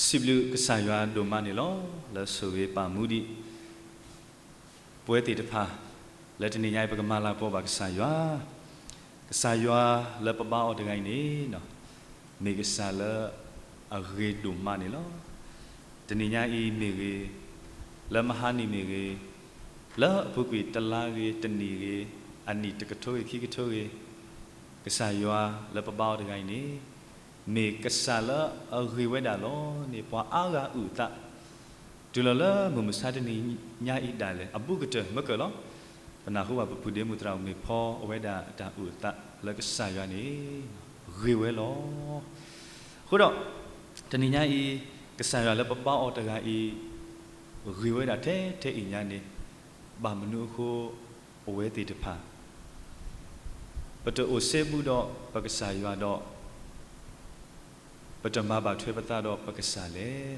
စံးဘျုးကစၢ်ယွၤဒိၣ်မးန့ၣ်လီၤ. လၢဆိၣ်ဂ့ၤပာ်မူဒံး ပဝဲသ့ၣ်တဖၣ် လၢတနံၤညါအံၤ ပကမၤလၤကပီၤဘၣ်ကစၢ်ယွၤ, ကစၢ်ယွၤလၢပဘါအီၤတဂၤအံၤန့ၣ် မ့ၢ်ကစၢ်လၢအဂ့ၤဒိၣ်မးန့ၣ်လီၤ. တနံၤညါအံၤမ့ၢ်ဂ့ၤ, လၢမဟါနံၤမ့ၢ်ဂ့ၤ, လၢအပူၤကွံာ်တလါဂ့ၤ, တနံၣ်ဂ့ၤ, အနံၣ်တကထိဂ့ၤ, ခံကထိဂ့ၤ, ကစၢ်ယွၤလၢပဘါအီၤတဂၤအံၤန့ၣ် မ့ၢ်ကစၢ်လၢအဂ့ၤဝဲဒၣ်လီၤန့ၣ် ပှၤအါဂၤအုၣ်အသး တုၤလီၤလၢမုၢ်မဆါတနံၤညါအံၤဒၣ်လဲာ် အဘူးကတၢၢ်မ့ၢ်ကၢၢ်လီၤ. ပနၢ်ဟူဘၣ်ပပုၢ်ဒ့မုၣ်သရၣ်မုၣ်ဖီအဝဲဒၣ်အတၢ်အုၣ်အသး လၢကစၢ်ယွၤန့ၣ် ဂ့ၤဝဲလီၤ. အဃိဒီး တနံၤညါအံၤ ကစၢ်ယွၤလၢပဘါအီၤတဂၤအံၤ ဂ့ၤဝဲဒၣ်ထဲထဲအံၤညါန့ၣ် ဘၣ်မနုၤအဃိ ပဝဲသ့ၣ်တဖၣ် ပတအိၣ်စ့ဘူးဒီးပကစၢ်ယွၤဒီး ပတမၤဘၣ်ထွဲပသးဒီးပကစၢ်လဲၣ်.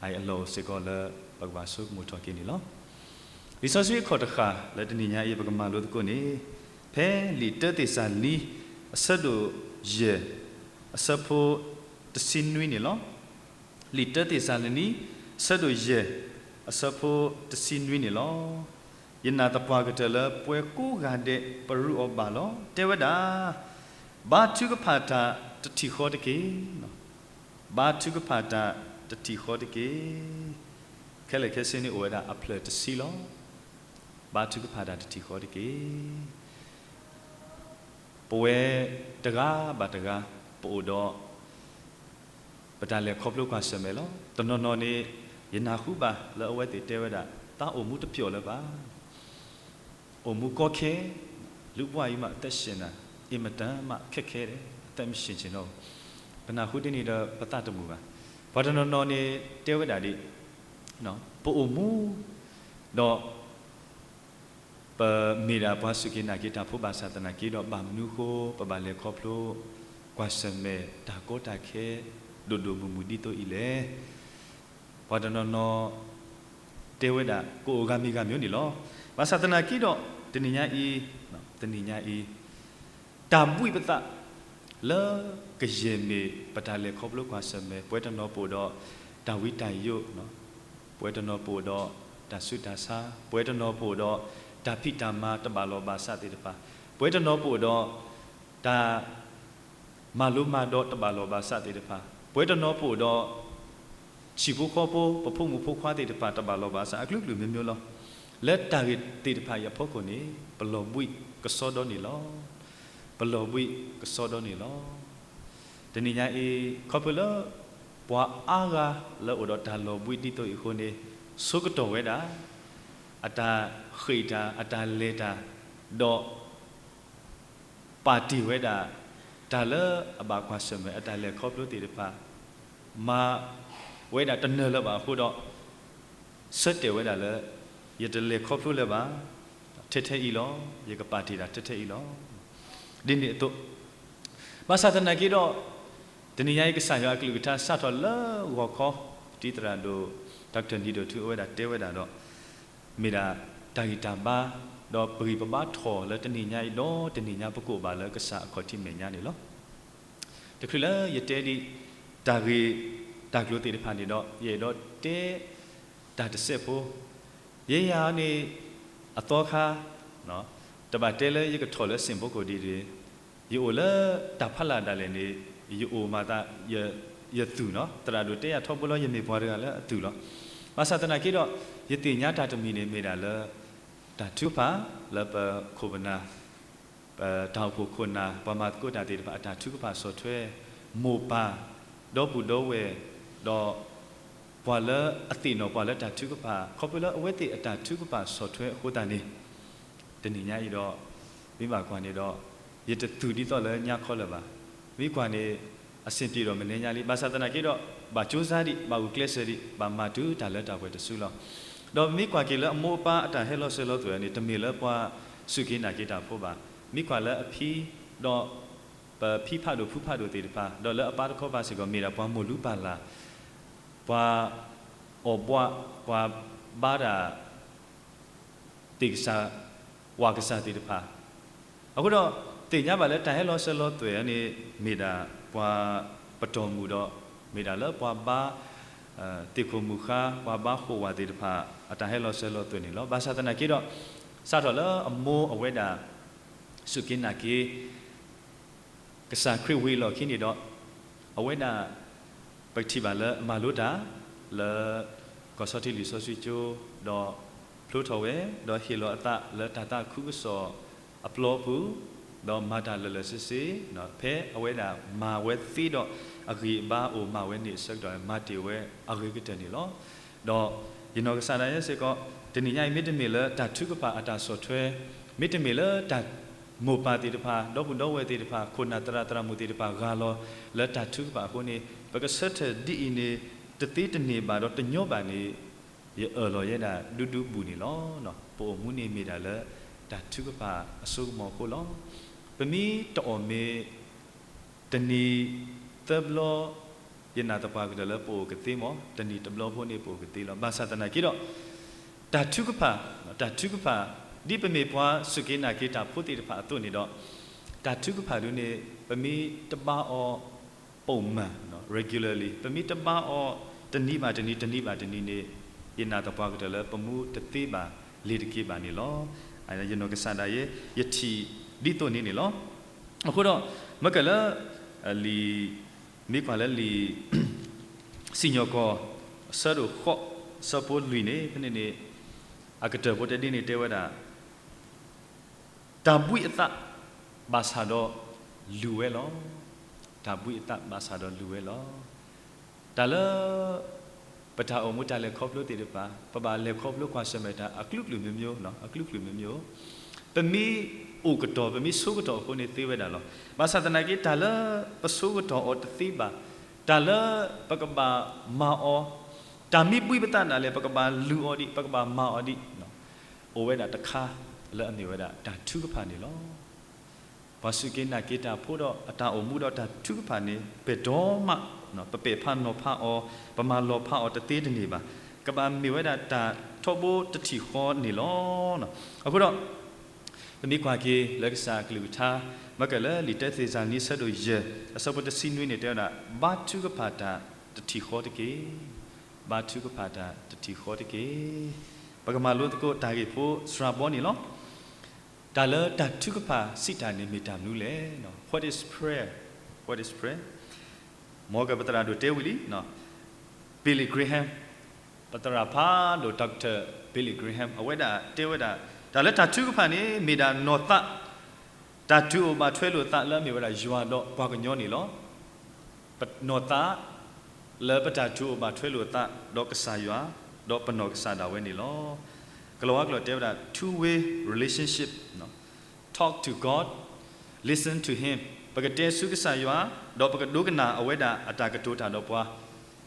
အအံၤအလီၢ်အိၣ်စ့ၢ်ကီးလၢ ပကဘၣ်ဆိကမိၣ်ထီၣ်က့ၤန့ၣ်လီၤ. လံာ်စီဆှံအခီၣ်တဃၣ်လၢတနံၤညါအံၤ ပကမၤလိသကိးန့ၣ် ဖဲလံာ်တၢသ့းစၤလနံ အဆၢဒိၣ်ယဲၢ် အဆၢဖိတဆံနွံန့ၣ်လီၤ. လံာ်တၢသ့းစၤလနံ အဆၢဒိၣ်ယဲၢ် အဆၢဖိတဆံနွံန့ၣ်လီၤ. ယနာ်သပှၢ်ကတၢၢ်လၢပှၤကိးဂၤဒဲး ပရုးအီၤဘၣ်လီၤ. တဲဝဲဒၣ်, ဘါထုကဖၣ်တၢ်တထံၣ်ဃီတက့ၢ်. ဘါထုကဖၣ်တၢ်တထံၣ်ဃီတက့ၢ်. ခဲလၢာ်ခဲဆ့န့ၣ်အိၣ်ဝဲဒၣ်အဖျၢၣ်တဆံလီၤ. ဘါထုကဖၣ်တၢ်တထံၣ်ဃီတက့ၢ်. ပဝဲတဂၤဘၣ်တဂၤ ပအိၣ်ဒီး ပတၢ်လဲၤခီဖျိကွၢ်ဆၢၣ်မဲာ်လီၤ. တနီၤနီၤန့ၣ် ယနၢ်ဟူဘၣ်လၢအဝဲသ့ၣ်တဲဝဲဒၣ် သးအိၣ်မူတပျီာ်လၢၤဘၣ်. အိၣ်မူကီခဲ, လူ့ဘဝကြီးမှာ အသက်ရှင်တာ အင်မတန်မှ ခက်ခဲတယ်, အသက်မရှင်ချင်တော့ဘူး. ပနၢ်ဟူဒ်န့ၣ်ဒီး ပသးတမုာ်ဘၣ်. ပှၤတနီၤနီၤန့ၣ် တဲဝဲဒၣ်ဒ် ပအိၣ်မူ ဒီး ပမ့ၢ်ဒၣ်ပှၤစူၢ်က့ၤနာ်က့ၤတၢ်ဖိဘၣ်ဆၣ်သနာ်က့ဒီး ဘၣ်မနုၤအဃိ ပဘၣ်လဲၤခီဖျိ ကွၢ်ဆၢၣ်မဲာ်တၢ်ကီတၢ်ခဲ ဒိၣ်ဒိၣ်မုၢ်မုၢ်ဒ်သိးအံၤလဲၣ်. ပှၤတနီၤနီၤ တဲဝဲဒၣ် ကအိၣ်ဂၤမံၤဂၤမံၤန့ၣ်လီၤ. ဘၣ်ဆၣ်သနာ်က့ဒီး တနံၤညါအံၤ, တနံၤညါအံၤ တၢ်ဘှံးပသး လၢကယဲၢ်မ့ၢ်ပတၢ်လဲၤခီဖျိကွၢ်ဆၢၣ်မဲာ်, ပဝဲတနီၤပအိၣ်ဒီး တၢ်ဝံတၢ်ယိး, ပဝဲတနီၤပအိၣ်ဒီး တၢ်ဆူးတၢ်ဆါ, ပဝဲတနီၤပအိၣ်ဒီး တၢ်ဖံးတၢ်မၤတဘၣ်လီၢ်ဘၣ်စးသ့ၣ်တဖၣ်, ပဝဲတနီၤပအိၣ်ဒီး တၢ် မၤလိမၤဒိးတဘၣ်လီၢ်ဘၣ်စးသ့ၣ်တဖၣ်, ပဝဲတနီၤပအိၣ်ဒီး ဆံၣ်ဖိဃီဖိ ပဖိမုၣ်ဖိခွါသ့ၣ်တဖၣ်တဘၣ်လီၢ်ဘၣ်စး အကလုာ်ကလုာ်မျိုးမျိုးလီၤ. လၢတၢ်ဂ့ၢ်သ့ၣ်တဖၣ်အံၤအဖီခိၣ်န့ၣ် ပလီၤဘှံးကစီဒီန့ၣ်လီၤ. ပလီၤဘှံးကစီဒီန့ၣ်လီၤ. တနံၤညါအံၤ ခီဖျိလၢ ပှၤအါဂၤလၢအိၣ်ဒီးတၢ်လီၤဘှံးဒ်သိးအံၤအဃိန့ၣ် ဆိကတီၢ်ဝဲဒၣ် အတၢ်ဃ့ၢ်တၢ် အတၢ်လဲၤတၢ် ဒီး ပာ်တ့ၢ်ဝဲဒၣ် တၢ်လၢအဘၣ်ကွၢ်ဆၢၣ်မဲာ်အတၢ်လဲၤခီဖျိသ့ၣ်တဖၣ် မၤဝဲဒၣ်တနၢၤလၢၤဘၣ်အဃိဒီး ဆၢတဲာ်ဝဲဒၣ်လၢ ယတလဲၤခီဖျိလၢၤဘၣ်, ထဲထဲအံၤလီၤ. ယကပာ်တ့ၢ်တၢ်ထဲထဲအံၤလီၤ. ဒ်န့ၣ်အသိး ဘၣ်ဆၣ်သနာ်က့ဒီး တနံၤညါအံၤ ကစၢ်ယွၤအကလုၢ်ကထါစးထီၣ်လၢဂီၤခီ ဒ်သရၣ်ဒိၣ် Doctor နံၤဒိၣ်ထူအဝဲဒၣ်တဲဝဲဒၣ်ဒီး မ့ၢ်ဒၣ်တၢ်ဂံၢ်တၢ်ဘါ ဒီးပဂံၢ်ပဘါထီၣ်လၢတနံၤညါအံၤဒီး တနံၤညါပကအိၣ်ဘၣ်လၢကစၢ်အခီၣ်ထံးမဲာ်ညါန့ၣ်လီၤ. တချုးလၢယတဲဒ် တၢ်ဂ့ၢ်တၢ်ကျိၤသ့ၣ်တဖၣ်န့ၣ်ဒီး ယအဲၣ်ဒိးတဲ တၢ်တစဲးဖိ ယဲယၤန့ၣ် အသီခါ တဘၣ်တဲလၢယကထီၣ်လၢစ့ၣ်ဖိခိၣ်ဒ်န့ၣ် ယအိၣ်လၢတၢ်ဖးလၢ်ဒၣ်လဲာ်န့ၣ် ယအိၣ်မၤသး ယသူၣ်နီၤ သရၣ်ဒိၣ်တဲယၤထီဘိလီၤ ယမ့ၢ်ပှၤတဂၤလၢအသူၣ်လီၤ. ဘၣ်ဆၣ်သနာ်က့ဒီး ယသ့ၣ်ညါတၢ်တမံၤန့ၣ် မ့ၢ်ဒၣ်လၢ တၢ်ထုကဖၣ်လၢပခိၣ်ပနၢ် ပတၢ်အိၣ်ဖှိၣ်ခိၣ်နၢ် ပှၤမၤသကိးတၢ်သ့ၣ်တဖၣ် အတၢ်ထုကဖၣ်ဆီၣ်ထွဲ မိၢ်ပၢ် ဒီပုၢ်ဒီဝဲၢ် ဒီး ပှၤလၢအသ့ၣ်နီၣ်ပှၤလၢတၢ်ထုကဖၣ် ခီဖျိလၢအဝဲသ့ၣ်အတၢ်ထုကဖၣ်ဆီၣ်ထွဲအဃိသတးန့ၣ် တနံၤညါအံၤဒီး မ့ၢ်ဘၣ်ကွၢ်န့ၣ်ဒီး ယတသူၣ်ဒ်သိးလၢညါခီလၢၤဘၣ်. မ့ၢ်ကွၢ်န့ၣ် အဆင်ပြေဒီးမနုၤညါလံ. ဘၣ်ဆၣ်သနာ်က့ဒီး ဘၣ်ကၠိစါဒံး ဘၣ်ဂုာ်ကျဲးစၢးဒံး ဘၣ်မၤတုၤတၢ်လၢတၢ်ပှဲၤတစုလီၤ. ဒီးမ့ၢ်ကွၢ်က့ၤလၢအမိၢ်အပၢ်အတၢ်ဟဲလီၤစၢၤလီၤသွဲၣ်န့ၣ် တမ့ၢ်လၢပှၤစူၢ်က့ၤနာ်က့ၤတၢ်ဖိဘၣ်. မ့ၢ်ကွၢ်လၢအဖံ ဒီး ပဖံဖးဒိၣ်ဖုဖးဒိၣ်သ့ၣ်တဖၣ် ဒီးလၢအပၢ်တခီပၤစ့ၢ်ကီး မ့ၢ်ဒၣ်ပှၤမိၢ်လူပၢ်လၢ် ပှၤအီၣ်ဘှး ပှၤဘါတၢ် သ့ၣ်ကစၢ် ဝၣ်ကစၢ်သ့ၣ်တဖၣ်. အဃိဒီး သ့ၣ်ညါဘၣ်လၢတၢ်ဟဲလီၤစၢၤလီၤသွဲၣ်န့ၣ် မ့ၢ်ဒၣ်ပှၤပတီၢ်မုၢ်ဒီး မ့ၢ်ဒၣ်လၢပှၤဘါ သ့ၣ်ခိၣ်မုၣ်ဃါ ပှၤဘါဃိၣ်ဝးသ့ၣ်တဖၣ် အတၢ်ဟဲလီၤစၢၤလီၤသွဲၣ်န့ၣ်လီၤ. ဘၣ်ဆၣ်သနာ်က့ဒီး စးထီၣ်လၢအမိၢ်အဝဲဒၣ် စူၢ်က့ၤနာ်က့ၤ ကစၢ်ခရံာ်ဝံၤအလီၢ်ခံန့ၣ်ဒီး အဝဲဒၣ် ပကထံၣ်ဘၣ်လၢအမၤလိတၢ် လၢ ကီၢ်ဆီထံလံာ်စီဆှံကၠိ ဒီးဖျိထီၣ်ဝဲ ဒီးဟ့ၣ်လီၤအသးလၢတၢ်သးခုကစီၣ်အပျီပူၤ ဒီးမၤတၢ်လၢာ်လၢာ်ဆ့ဆ့ ဖဲအဝဲဒၣ်မၤဝဲသ့ဒီးအဂံၢ်အဘါအိၣ်မးဝဲန့ၣ်အဆၢကတီၢ် မၤတ့ၢ်ဝဲအဂ့ၤကတၢၢ်န့ၣ်လီၤ. ဒီးယနီၢ်ကစၢ်ဒၣ်ယဲစ့ၢ်ကီး တနံၤညါအံၤ မ့တမ့ၢ်လၢတၢ်ထုကဖၣ်အတၢ်ဆီၣ်ထွဲ မ့တမ့ၢ်လၢတၢ် မိၢ်ပၢ်သ့ၣ်တဖၣ် ဒီပုၢ်ဒီဝဲၢ်သ့ၣ်တဖၣ် ခိၣ်နၢ်သရၣ်သရၣ်မုၣ်သ့ၣ်တဖၣ် ဂၤလီၤလၢတၢ်ထုကဖၣ်အဃိန့ၣ် ပကဆၢထၢၣ်ဒ်အံၤန့ၣ် တသ့တန့ၢ်ဘၣ်ဒီးတညီဘၣ်န့ၣ် ယအၢၣ်လီၤယဲဒၣ်ဒူဒူဘူးန့ၣ်လီၤ. ပအိၣ်မူန့ၣ်မ့ၢ်ဒၣ်လၢ တၢ်ထုကဖၣ်အစိကမီၤအဃိလီၤ. ပမ့ၢ်တအီၣ်မ့ၤ တနံၤသၢဘျီ ယနာ်သပှၢ်ကတၢၢ်လၢပအိၣ်ကသ့မး, တနံၤတဘျီဖိန့ၣ်ပအိၣ်ကသ့လီၤ. ဘၣ်ဆၣ်သနာ်က့ဒီး တၢ်ထုကဖၣ်, တၢ်ထုကဖၣ် ဒ်ပမ့ၢ်ပှၤစူၢ်က့ၤနာ်က့ၤတၢ်ဖိသ့ၣ်တဖၣ်အသိးန့ၣ်ဒီး တၢ်ထုကဖၣ်ဒ်န့ၣ် ပမ့ၢ်တဘါအီၤ ပိာ်မၢ် regularly ပမ့ၢ်တဘါအီၤ တနံၤဘၣ်တနံၤ တနံၤဘၣ်တနံၤန့ၣ် ယနာ်သပှၢ်ကတၢၢ်လၢပမူတသ့ဘၣ် လ့ၤတက့ၤဘၣ်န့ၣ်လီၤ. ယနီၢ်ကစၢ်ဒၣ်ယဲ ယထံၣ်ဒ်သိးန့ၣ်န့ၣ်လီၤ. အဃိဒီး မ့ၢ်ကဲလၢ လံာ် မ့ၢ်ကွၢ်လၢလံာ် စံၣ်ညီၣ်ကွီၢ် အဆၢဒိၣ်ဃိး အဆၢဖိလွံၢ်န့ၣ် ဖဲန့ၣ်န့ၣ် အကတၢၢ်ဖိတဒ့န့ၣ်တဲဝဲဒၣ် တၢ်ဘှံးအသး ဘၣ်ဆၣ်ဒီးလူၤဝဲလီၤ. တၢ်ဘှံးအသးဘၣ်ဆၣ်ဒီးလူၤဝဲလီၤ. တၢ်လၢ ပတၢ်အိၣ်မူတၢ်လဲၤခီဖျိသ့ၣ်တဖၣ် ပဘၣ်လဲၤခီဖျိကွၢ်ဆၢၣ်မဲာ်တၢ်အကလုာ်ကလုာ်မ့ၢ်မ့ၢ်, အကလုာ်ကလုာ်မ့ၢ်မ့ၢ်, ပမ့ၢ်အိၣ်ကတီၢ် ပမ့ၢ်ဆိကတီၢ်အဃိန့ၣ်သ့ဝဲဒၣ်လီၤ. ဘၣ်ဆၣ်သနာ်က့ တၢ်လၢပဆိကတီၢ်အီၤတသ့ဘၣ်, တၢ်လၢပကဘၣ်မၤအီၤ, တၢ်မ့ၢ်ဘှံးပသးဒၣ်လဲာ် ပကဘၣ်လူၤအီၤဒံး ပကဘၣ်မၤအီၤဒံး အိၣ်ဝဲဒၣ်တခါလၢအမ့ၢ်ဝဲဒၣ်တၢ်ထုကဖၣ်န့ၣ်လီၤ. ပှၤစူၢ်က့ၤနာ်က့ၤတၢ်ဖိဒီးအတၢ်အိၣ်မူဒီးတၢ်ထုကဖၣ်န့ၣ် ပဲာ်ဒိၣ်မး, ပပဲာ်ဖးနီၤဖးအီၤ, ပမၤလီၤဖးအီၤတသ့တန့ၢ်ဘၣ်, ကဘၣ်မ့ၢ်ဝဲဒၣ်တၢ်ထီဘိတထံၣ်ဃီန့ၣ်လီၤ. အဃိဒီး ပမ့ၢ်ကွၢ်က့ၤလၢကစၢ်အကလုၢ်ကထါ မ့ၢ်ကဲလၢလံာ်တၢသ့းစၤလနံ ဆၢဒိၣ်ယဲၢ် အဆၢဖိတဆံနွံန့ၣ် တဲဝဲဒၣ် ဘါထုကဖၣ်တၢ်တထံၣ်ဃီတက့ၢ်. ဘါထုကဖၣ်တၢ်တထံၣ်ဃီတက့ၢ်. ပကမၤလိသကိးတၢ်ဂ့ၢ်ဖိစှၤဘီန့ၣ်လီၤ. တၢ်လၢတၢ်ထုကဖၣ်စံးတၢ်န့ၣ်မ့ၢ်တၢ်မနုၤလဲၣ်. What is prayer? What is prayer? မ်ကပသရၣ်ဒိၣ်တဲဝံၤလံ Billy Graham, ပသရၣ်ဖးဒိၣ် Doctor Billy Graham အဝဲဒၣ်တဲဝဲဒၣ် တၢ်လၢတၢ်ထုကဖၣ်န့ၣ် မ့ၢ်ဒၣ်နီၢ်သး တၢ်တုၤအိၣ်ဘၣ်ထွဲလိာ်သးလၢအမ့ၢ်ဝဲဒၣ်ယွၤဒီးပှၤကညီန့ၣ်လီၤ. နီၢ်သး လၢပတၢ်တုၤအိၣ်ဘၣ်ထွဲလိာ်သး ဒီးကစၢ်ယွၤ ဒီးပနီၢ်ကစၢ်ဒၣ်ဝဲန့ၣ်လီၤ. ကလၤဝါကျိာ်တဲဝဲဒၣ် two way relationship, talk to God, listen to him, ပကတဲဆူကစၢ်ယွၤ ဒီးပကဒိကနၣ်အဝဲဒၣ်အတၢ်ကတိၤတၢ်ဒီးပှၤ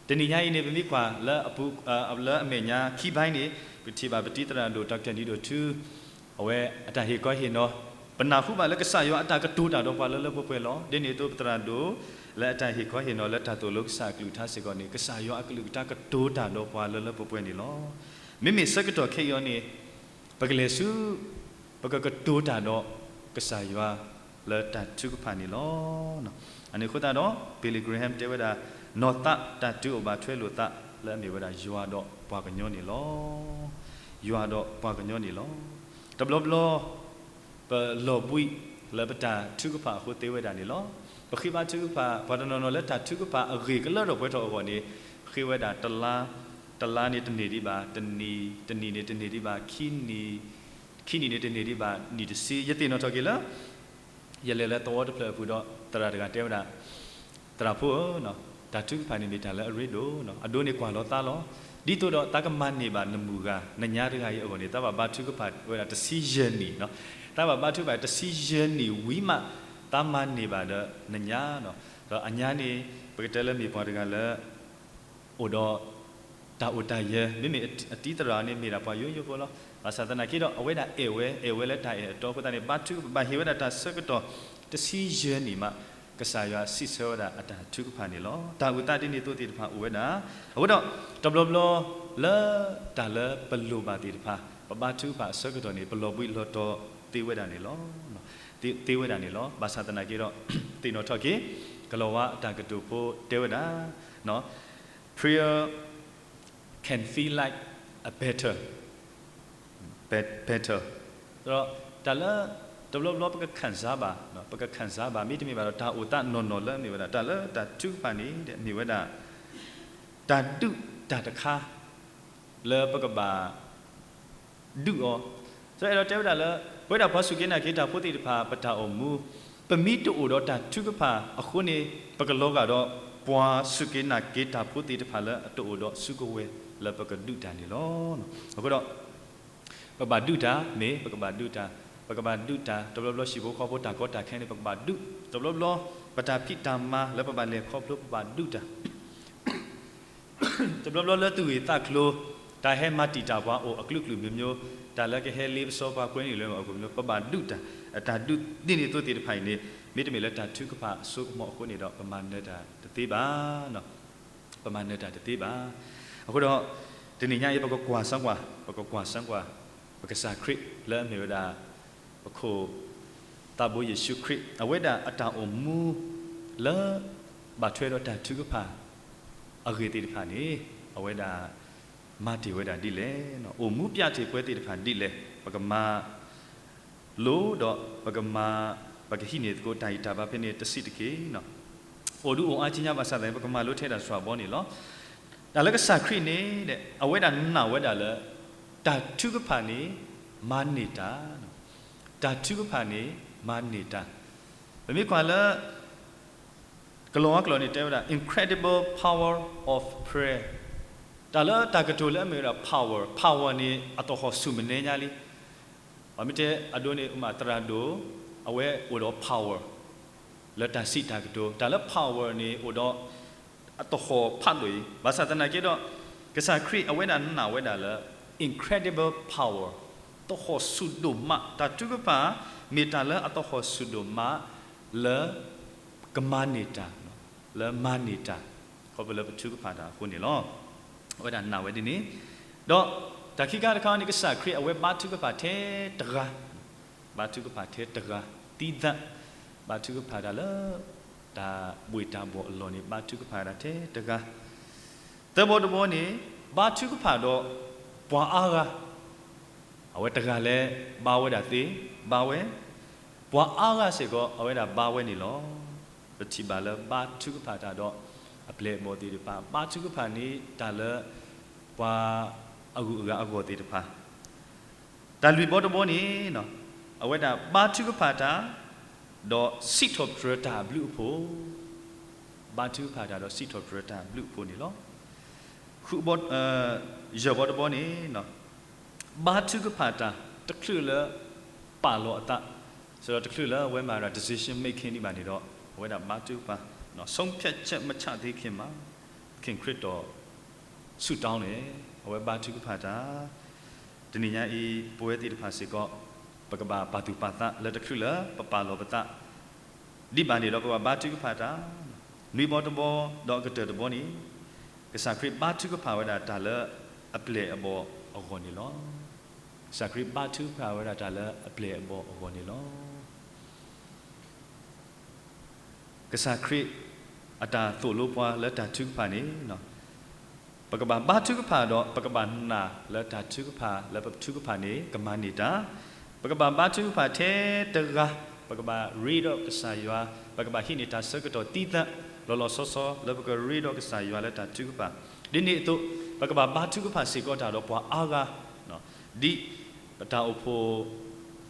တနံၤညါအံၤန့ၣ် ပမ့ၢ်ကွၢ်လၢအပူၤ လၢအမဲာ်ညါခံဘၣ်န့ၣ် ပထံၣ်ဘၣ်ပတံၤသရၣ်ဒိၣ် Doctor နံၤဒိၣ်ထူ အဝဲအတၢ်ဟ့ၣ်ခီဟ့ၣ်နီၤ ပနၢ်ဟူဘၣ်လၢကစၢ်ယွၤအတၢ်ကတိၤတၢ်ဒီးပှၤလၢလၢပှဲၤပှဲၤလီၤ. ဒ်န့ၣ်အသိးပသရၣ်ဒိၣ် လၢအတၢ်ဟ့ၣ်ခီဟ့ၣ်နီၤလၢတၢ်သိၣ်လိကစၢ်အကလုၢ်ကထါစ့ၢ်ကီးန့ၣ် ကစၢ်ယွၤအကလုၢ်ကထါကတိၤတၢ်ဒီးပှၤလၢလၢပှဲၤပှဲၤန့ၣ်လီၤ. မ့မ့ၢ်ဆၢကတီၢ်ခဲအံၤအီၤန့ၣ် ပကလဲၤဆူ ပကကတိၤတၢ်ဒီးကစၢ်ယွၤလၢတၢ်ထုကဖၣ်န့ၣ်လီၤ. အန့ၣ်အဃိသတးဒီး Billy Graham တဲဝဲဒၣ် နီၢ်သးတၢ်တုၤအိၣ်ဘၣ်ထွဲလိာ်သးလၢအမ့ၢ်ဝဲဒၣ်ယွၤဒီးပှၤကညီန့ၣ်လီၤ. ယွၤဒီးပှၤကညီန့ၣ်လီၤ. တဘျီဘျီ ပလီၤဘှံးလၢပတၢ်ထုကဖၣ်အဃိသ့ဝဲဒၣ်န့ၣ်လီၤ. ပဃ့ဘါထုကဖၣ် ပှၤတနီၤနီၤလၢတၢ်ထုကဖၣ်အဂ့ၢ်ကလၢထီၣ်ပှဲၤထီၣ်အဂီၢ်န့ၣ် ဃ့ဝဲဒၣ်တလါ, တလါန့ၣ်တန့ၢ်ဒံးဘၣ်, တနံၤ, တနံၤန့ၣ်တန့ၢ်ဒံးဘၣ်, ခံနံၤ, ခံနံၤန့ၣ်တန့ၢ်ဒံးဘၣ်, နံၣ်တဆံ, ယသ့ၣ်နီၣ်ထီၣ်က့ၤလၢ ယလဲၤလၢသဝီတဖျၢၣ်အပူၤဒီး သရၣ်တဂၤတဲဝဲဒၣ်, သရၣ်ဖိဧၢ, တၢ်ထုကဖၣ်န့ၣ်မ့ၢ်တၢ်လၢအရ့ဒိၣ်, အဒိန့ၣ်ကွၢ်လီၤသးလီၤ. ဒ်သိးဒီးသးကမၤန့ၢ်ဘၣ်နမုၢ်ဂၤ နညါတဂၤအံၤအဂီၢ်န့ၣ် သးဘၣ်ဘါထုကဖၣ်ဝဲဒၣ်တဆံယဲၢ်နံၣ်, သးဘၣ်ဘါထုကဖၣ်တဆံယဲၢ်နံၣ်ဝံၤမး သးမၤန့ၢ်ဘၣ်ဒီးနညါ, ဒီးအညါန့ၣ် ပကတဲလၢမ့ၢ်ပှၤတဂၤလၢ အိၣ်ဒီး တၢ်အိၣ်တၢ်ယၢၤ, မ့မ့ၢ်အတံၤသရၣ်န့ၣ်မ့ၢ်ဒၣ်ပှၤယိယိဖိလီၤ. ဘၣ်ဆၣ်သနာ်က့ဒီး အဝဲဒၣ်အဲၣ်ဝဲ, အဲၣ်ဝဲလၢတၢ်အဲၣ်အတီအဃိသတးန့ၣ် ဘါထုကဖၣ်ဟ့ၣ်ဝဲဒၣ်တၢ်ဆၢကတီၢ် တဆံယဲၢ်နံၣ်မး ကစၢ်ယွၤစံးဆၢဝဲဒၣ်အတၢ်ထုကဖၣ်န့ၣ်လီၤ. တၢ်အုၣ်သးဒ်န့ၣ်အသိးသ့ၣ်တဖၣ်အိၣ်ဝဲဒၣ်. အဃိဒီး တဘျီဘျီ လၢတၢ်လၢပလိၣ်ဘၣ်သ့ၣ်တဖၣ် ပဘါထုကဖၣ်အဆၢကတီၢ်န့ၣ် ပလီၤဘှံးလီၤတီၤသ့ဝဲဒၣ်န့ၣ်လီၤ. သ့, သ့ဝဲဒၣ်န့ၣ်လီၤ. ဘၣ်ဆၣ်သနာ်က့ဒီး သ့ၣ်နီၣ်ထီၣ်က့ၤ ကလီၤဝါအတၢ်ကတိၤဖိတဲဝဲဒၣ် Prayer can feel like a battle, battle. ဒီးတၢ်လၢ တဘျီဘျီပက ခံစားဘၣ်, ပက ခံစားဘၣ် မ့တမ့ၢ်ဘၣ်ဒီး တၢ်အိၣ်သးနီၢ်နီၢ်လၢအမ့ၢ်ဝဲဒၣ် တၢ်လၢတၢ်ထုကဖၣ်န့ၣ် မ့ၢ်ဝဲဒၣ် တၢ်ဒုးတၢ်တခါ လၢပကဘၣ် ဒုးအီၤ. စီၤအဲၣ်ဒိးတဲဝဲဒၣ်လၢ ပဝဲဒၣ်ပှၤစူၢ်က့ၤနာ်က့ၤတၢ်ဖိသ့ၣ်တဖၣ် ပတၢ်အိၣ်မူ ပမ့ၢ်တအိၣ်ဒီးတၢ်ထုကဖၣ်အဃိန့ၣ် ပကလီၤဂာ်ဒီးပှၤစူၢ်က့ၤနာ်က့ၤတၢ်ဖိသ့ၣ်တဖၣ်လၢအတအိၣ်ဒီးစုကဝဲၤလၢပကဒုးတၢ်န့ၣ်လီၤ. အဃိဒီး ပကဘၣ်ဒုးတၢ် မ့ၢ် ပကဘၣ်ဒုးတၢ်, ပကဘၣ်ဒုးတၢ် တဘျီဘျီဟံၣ်ဖိဃီဖိတၢ်ကီတၢ်ခဲန့ၣ် ပကဘၣ်ဒုး, တဘျီဘျီ ပတၢ်ဖံးတၢ်မၤလၢပဘၣ်လဲၤခီဖျိ ပဘၣ်ဒုးတၢ် တဘျီဘျီလၢသူၣ်ဂ့ၢ်သးကျိၤ တၢ်ဟဲမၤတံာ်တာ်ပှၤအိၣ်အကလုာ်ကလုာ်မျိုးမျိုး, တၢ်လၢကဟဲလ့ပစီပှၤကွဲနုာ်လၢအဂီၢ်မျိုး, ပဘၣ်ဒုးတၢ်, အတၢ်ဒုးဒ်န့ၣ်အသိးသ့ၣ်တဖၣ်အံၤန့ၣ် မ့တမ့ၢ်လၢတၢ်ထုကဖၣ်အစိကမီၤအဃိန့ၣ်ဒီး ပမၤနၢၤတၢ်တသ့ဘၣ်, ပမၤနၢၤတၢ်တသ့ဘၣ်. အဃိဒီး တနံၤညါအံၤ ပကကွၢ်စၢကွၢ်, ပကကွၢ်စၢကွၢ် ပကစၢ်ခရံာ်လၢအမ့ၢ်ဝဲဒၣ် ပခိၣ် သးဘိယ့ၣ်ၡူးခရံာ် အဝဲဒၣ်အတၢ်အိၣ်မူ လၢ ဘၣ်ထွဲဒီးတၢ်ထုကဖၣ် အဂ့ၢ်သ့ၣ်တဖၣ်န့ၣ် အဝဲဒၣ် မၤတ့ၢ်ဝဲဒၣ်ဒ်လဲၣ်, အိၣ်မူပျးတ့ၢ်ပှၤသ့ၣ်တဖၣ်ဒ်လဲၣ်, ပကမၤလိဒီး ပကမၤ ပကဟံးန့ၢ်သကိးတၢ်ဂံၢ်တၢ်ဘါဖဲန့ၣ်တဆံးတက့ၢ်. အိၣ်ဒုးအိၣ်အါဆူညါဘၣ်ဆၣ်သနာ်က့ ပကမၤလိထဲဒၣ်စှၤဘီန့ၣ်လီၤ. တၢ်လၢကစၢ်ခရံာ်န့ၣ် အဝဲဒၣ်နာ်ဝဲဒၣ်လၢ တၢ်ထုကဖၣ်န့ၣ် မၤန့ၢ်တၢ်, တၢ်ထုကဖၣ်န့ၣ် မၤန့ၢ်တၢ်. ပမ့ၢ်ကွၢ်လၢ ကလီၤဝါကျိာ်န့ၣ်တဲဝဲဒၣ် incredible power of prayer, တၢ်လၢတၢ်ကတိၤလၢအမ့ၢ်ဝဲဒၣ် power, power န့ၣ် အသဟီၣ်ဆူၣ်မဲာ်ညါလံ. ပမ့ၢ်တဲအဒိန့ၣ် မ့ၢ်သရၣ်ဒိၣ် အဝဲအိၣ်ဒီး power လၢတၢ်စံးတၢ်ကတိၤ, တၢ်လၢ power န့ၣ် အိၣ်ဒီး အသဟီၣ်ဖးဒိၣ်အံၤ, ဘၣ်ဆၣ်သနာ်က့ဒီး ကစၢ်ခရံာ်အဝဲဒၣ်နာ်ဝဲဒၣ်လၢ incredible power, သဟီၣ်ဆူၣ်ဒိၣ်မး, တၢ်ထုကဖၣ် မ့ၢ်တၢ်လၢအသဟီၣ်ဆူၣ်ဒိၣ်မး လၢ ကမၤန့ၢ်တၢ်, လၢမၤန့ၢ်တၢ်, ခီဖျိလၢပထုကဖၣ်တၢ်အဃိန့ၣ်လီၤ. အဝဲဒၣ်နာ်ဝဲဒ်န့ၣ်, ဒီးတၢ်ခံခါတခါန့ၣ် ကစၢ်ခရံာ်အဝဲဘါထုကဖၣ်ထဲတဂၤ, ဘါထုကဖၣ်ထဲတဂၤ, သံသး, ဘါထုကဖၣ်တၢ်လၢ တၢ်ဘှ့ၣ်တၢ်ဘှီၣ်အလီၢ်န့ၣ် ဘါထုကဖၣ်တၢ်ထဲတဂၤ, သၢဘီတဘီန့ၣ် ဘါထုကဖၣ်ဒီး ပှၤအါဂၤ အဝဲတဂၤလဲၤဘါဝဲဒၣ်သ့, ဘါဝဲ, ပှၤအါဂၤစ့ၢ်ကီး အဝဲဒၣ်ဘါဝဲန့ၣ်လီၤ. ပထံၣ်ဘၣ်လၢဘါထုကဖၣ်တၢ်ဒီး အပျဲၢ်အဘီၣ်သ့ၣ်တဖၣ်, ဘါထုကဖၣ်န့ၣ်တၢ်လၢ ပှၤအဂုၤအဂၤအဂီၢ်သ့ၣ်တဖၣ်, တၢ်လွံၢ်ဘီတဘီန့ၣ် အဝဲဒၣ်ဘါထုကဖၣ်တၢ် ဒီးစံးထီၣ်ပတြၢၤတၢ်အဘျုးအဖှိၣ်, ဘါထုကဖၣ်တၢ်ဒီးစံးထီၣ်ပတြၢၤတၢ်အဘျုးအဖှိၣ်န့ၣ်လီၤ. ဃုဘီ, ယဲၢ်ဘီတဘီန့ၣ် ဘါထုကဖၣ်တၢ် တချုးလၢ ပာ်လီၤအသး, စးထီၣ်တချုးလၢအဝဲမၤဒၣ် decision making န့ၣ်ဘၣ်န့ၣ်ဒီး အဝဲဒၣ်ဘါထုကဖၣ်, ဆုံးဖြတ်ချက်မချသေးခင်မှာ သခင်ခရစ်တော် ဆုတောင်းန့ၣ် အဝဲဘါထုကဖၣ်တၢ်, တနံၤညါအံၤ ပဝဲသ့ၣ်တဖၣ်စ့ၢ်ကီး ပကဘၣ်ပာ်သူၣ်ပာ်သးလၢတချုးလၢပပာ်လီၤပသး ဒ်ဘၣ်န့ၣ်ဒီး ပဘၣ်ဘါထုကဖၣ်တၢ်, နွံဘီတဘီ ဒီးအကတၢၢ်တဘီန့ၣ် ကစၢ်ခရံာ်ဘါထုကဖၣ်ဝဲဒၣ်တၢ်လၢအပျဲၢ်အဘီၣ်အဂီၢ်န့ၣ်လီၤ. ကစၢ်ခရံာ်ဘါထုကဖၣ်ဝဲဒၣ်တၢ်လၢအပျဲၢ်အဘီၣ်အဂီၢ်န့ၣ်လီၤ. ကစၢ်ခရံာ်အတၢ်သိၣ်လိပှၤလၢတၢ်ထုကဖၣ်န့ၣ် ပကဘၣ်ဘါထုကဖၣ်ဒီး ပကဘၣ်နာ်လၢတၢ်ထုကဖၣ်လၢပထုကဖၣ်န့ၣ် ကမၤန့ၢ်တၢ်, ပကဘၣ်ဘါထုကဖၣ်ထဲတဂၤ, ပကဘၣ်ရ့ဒီးကစၢ်ယွၤ, ပကဘၣ်ဟံးန့ၢ်တၢ်ဆၢကတီၢ်သံသး လီၤလီၤဆီဆီလၢပကရ့ဒီးကစၢ်ယွၤလၢတၢ်ထုကဖၣ်, ဒ်န့ၣ်အသိး ပကဘၣ်ဘါထုကဖၣ်စ့ၢ်ကီးတၢ်ဒီးပှၤအါဂၤ ဒ်ပတၢ်အိၣ်ဖှိၣ်,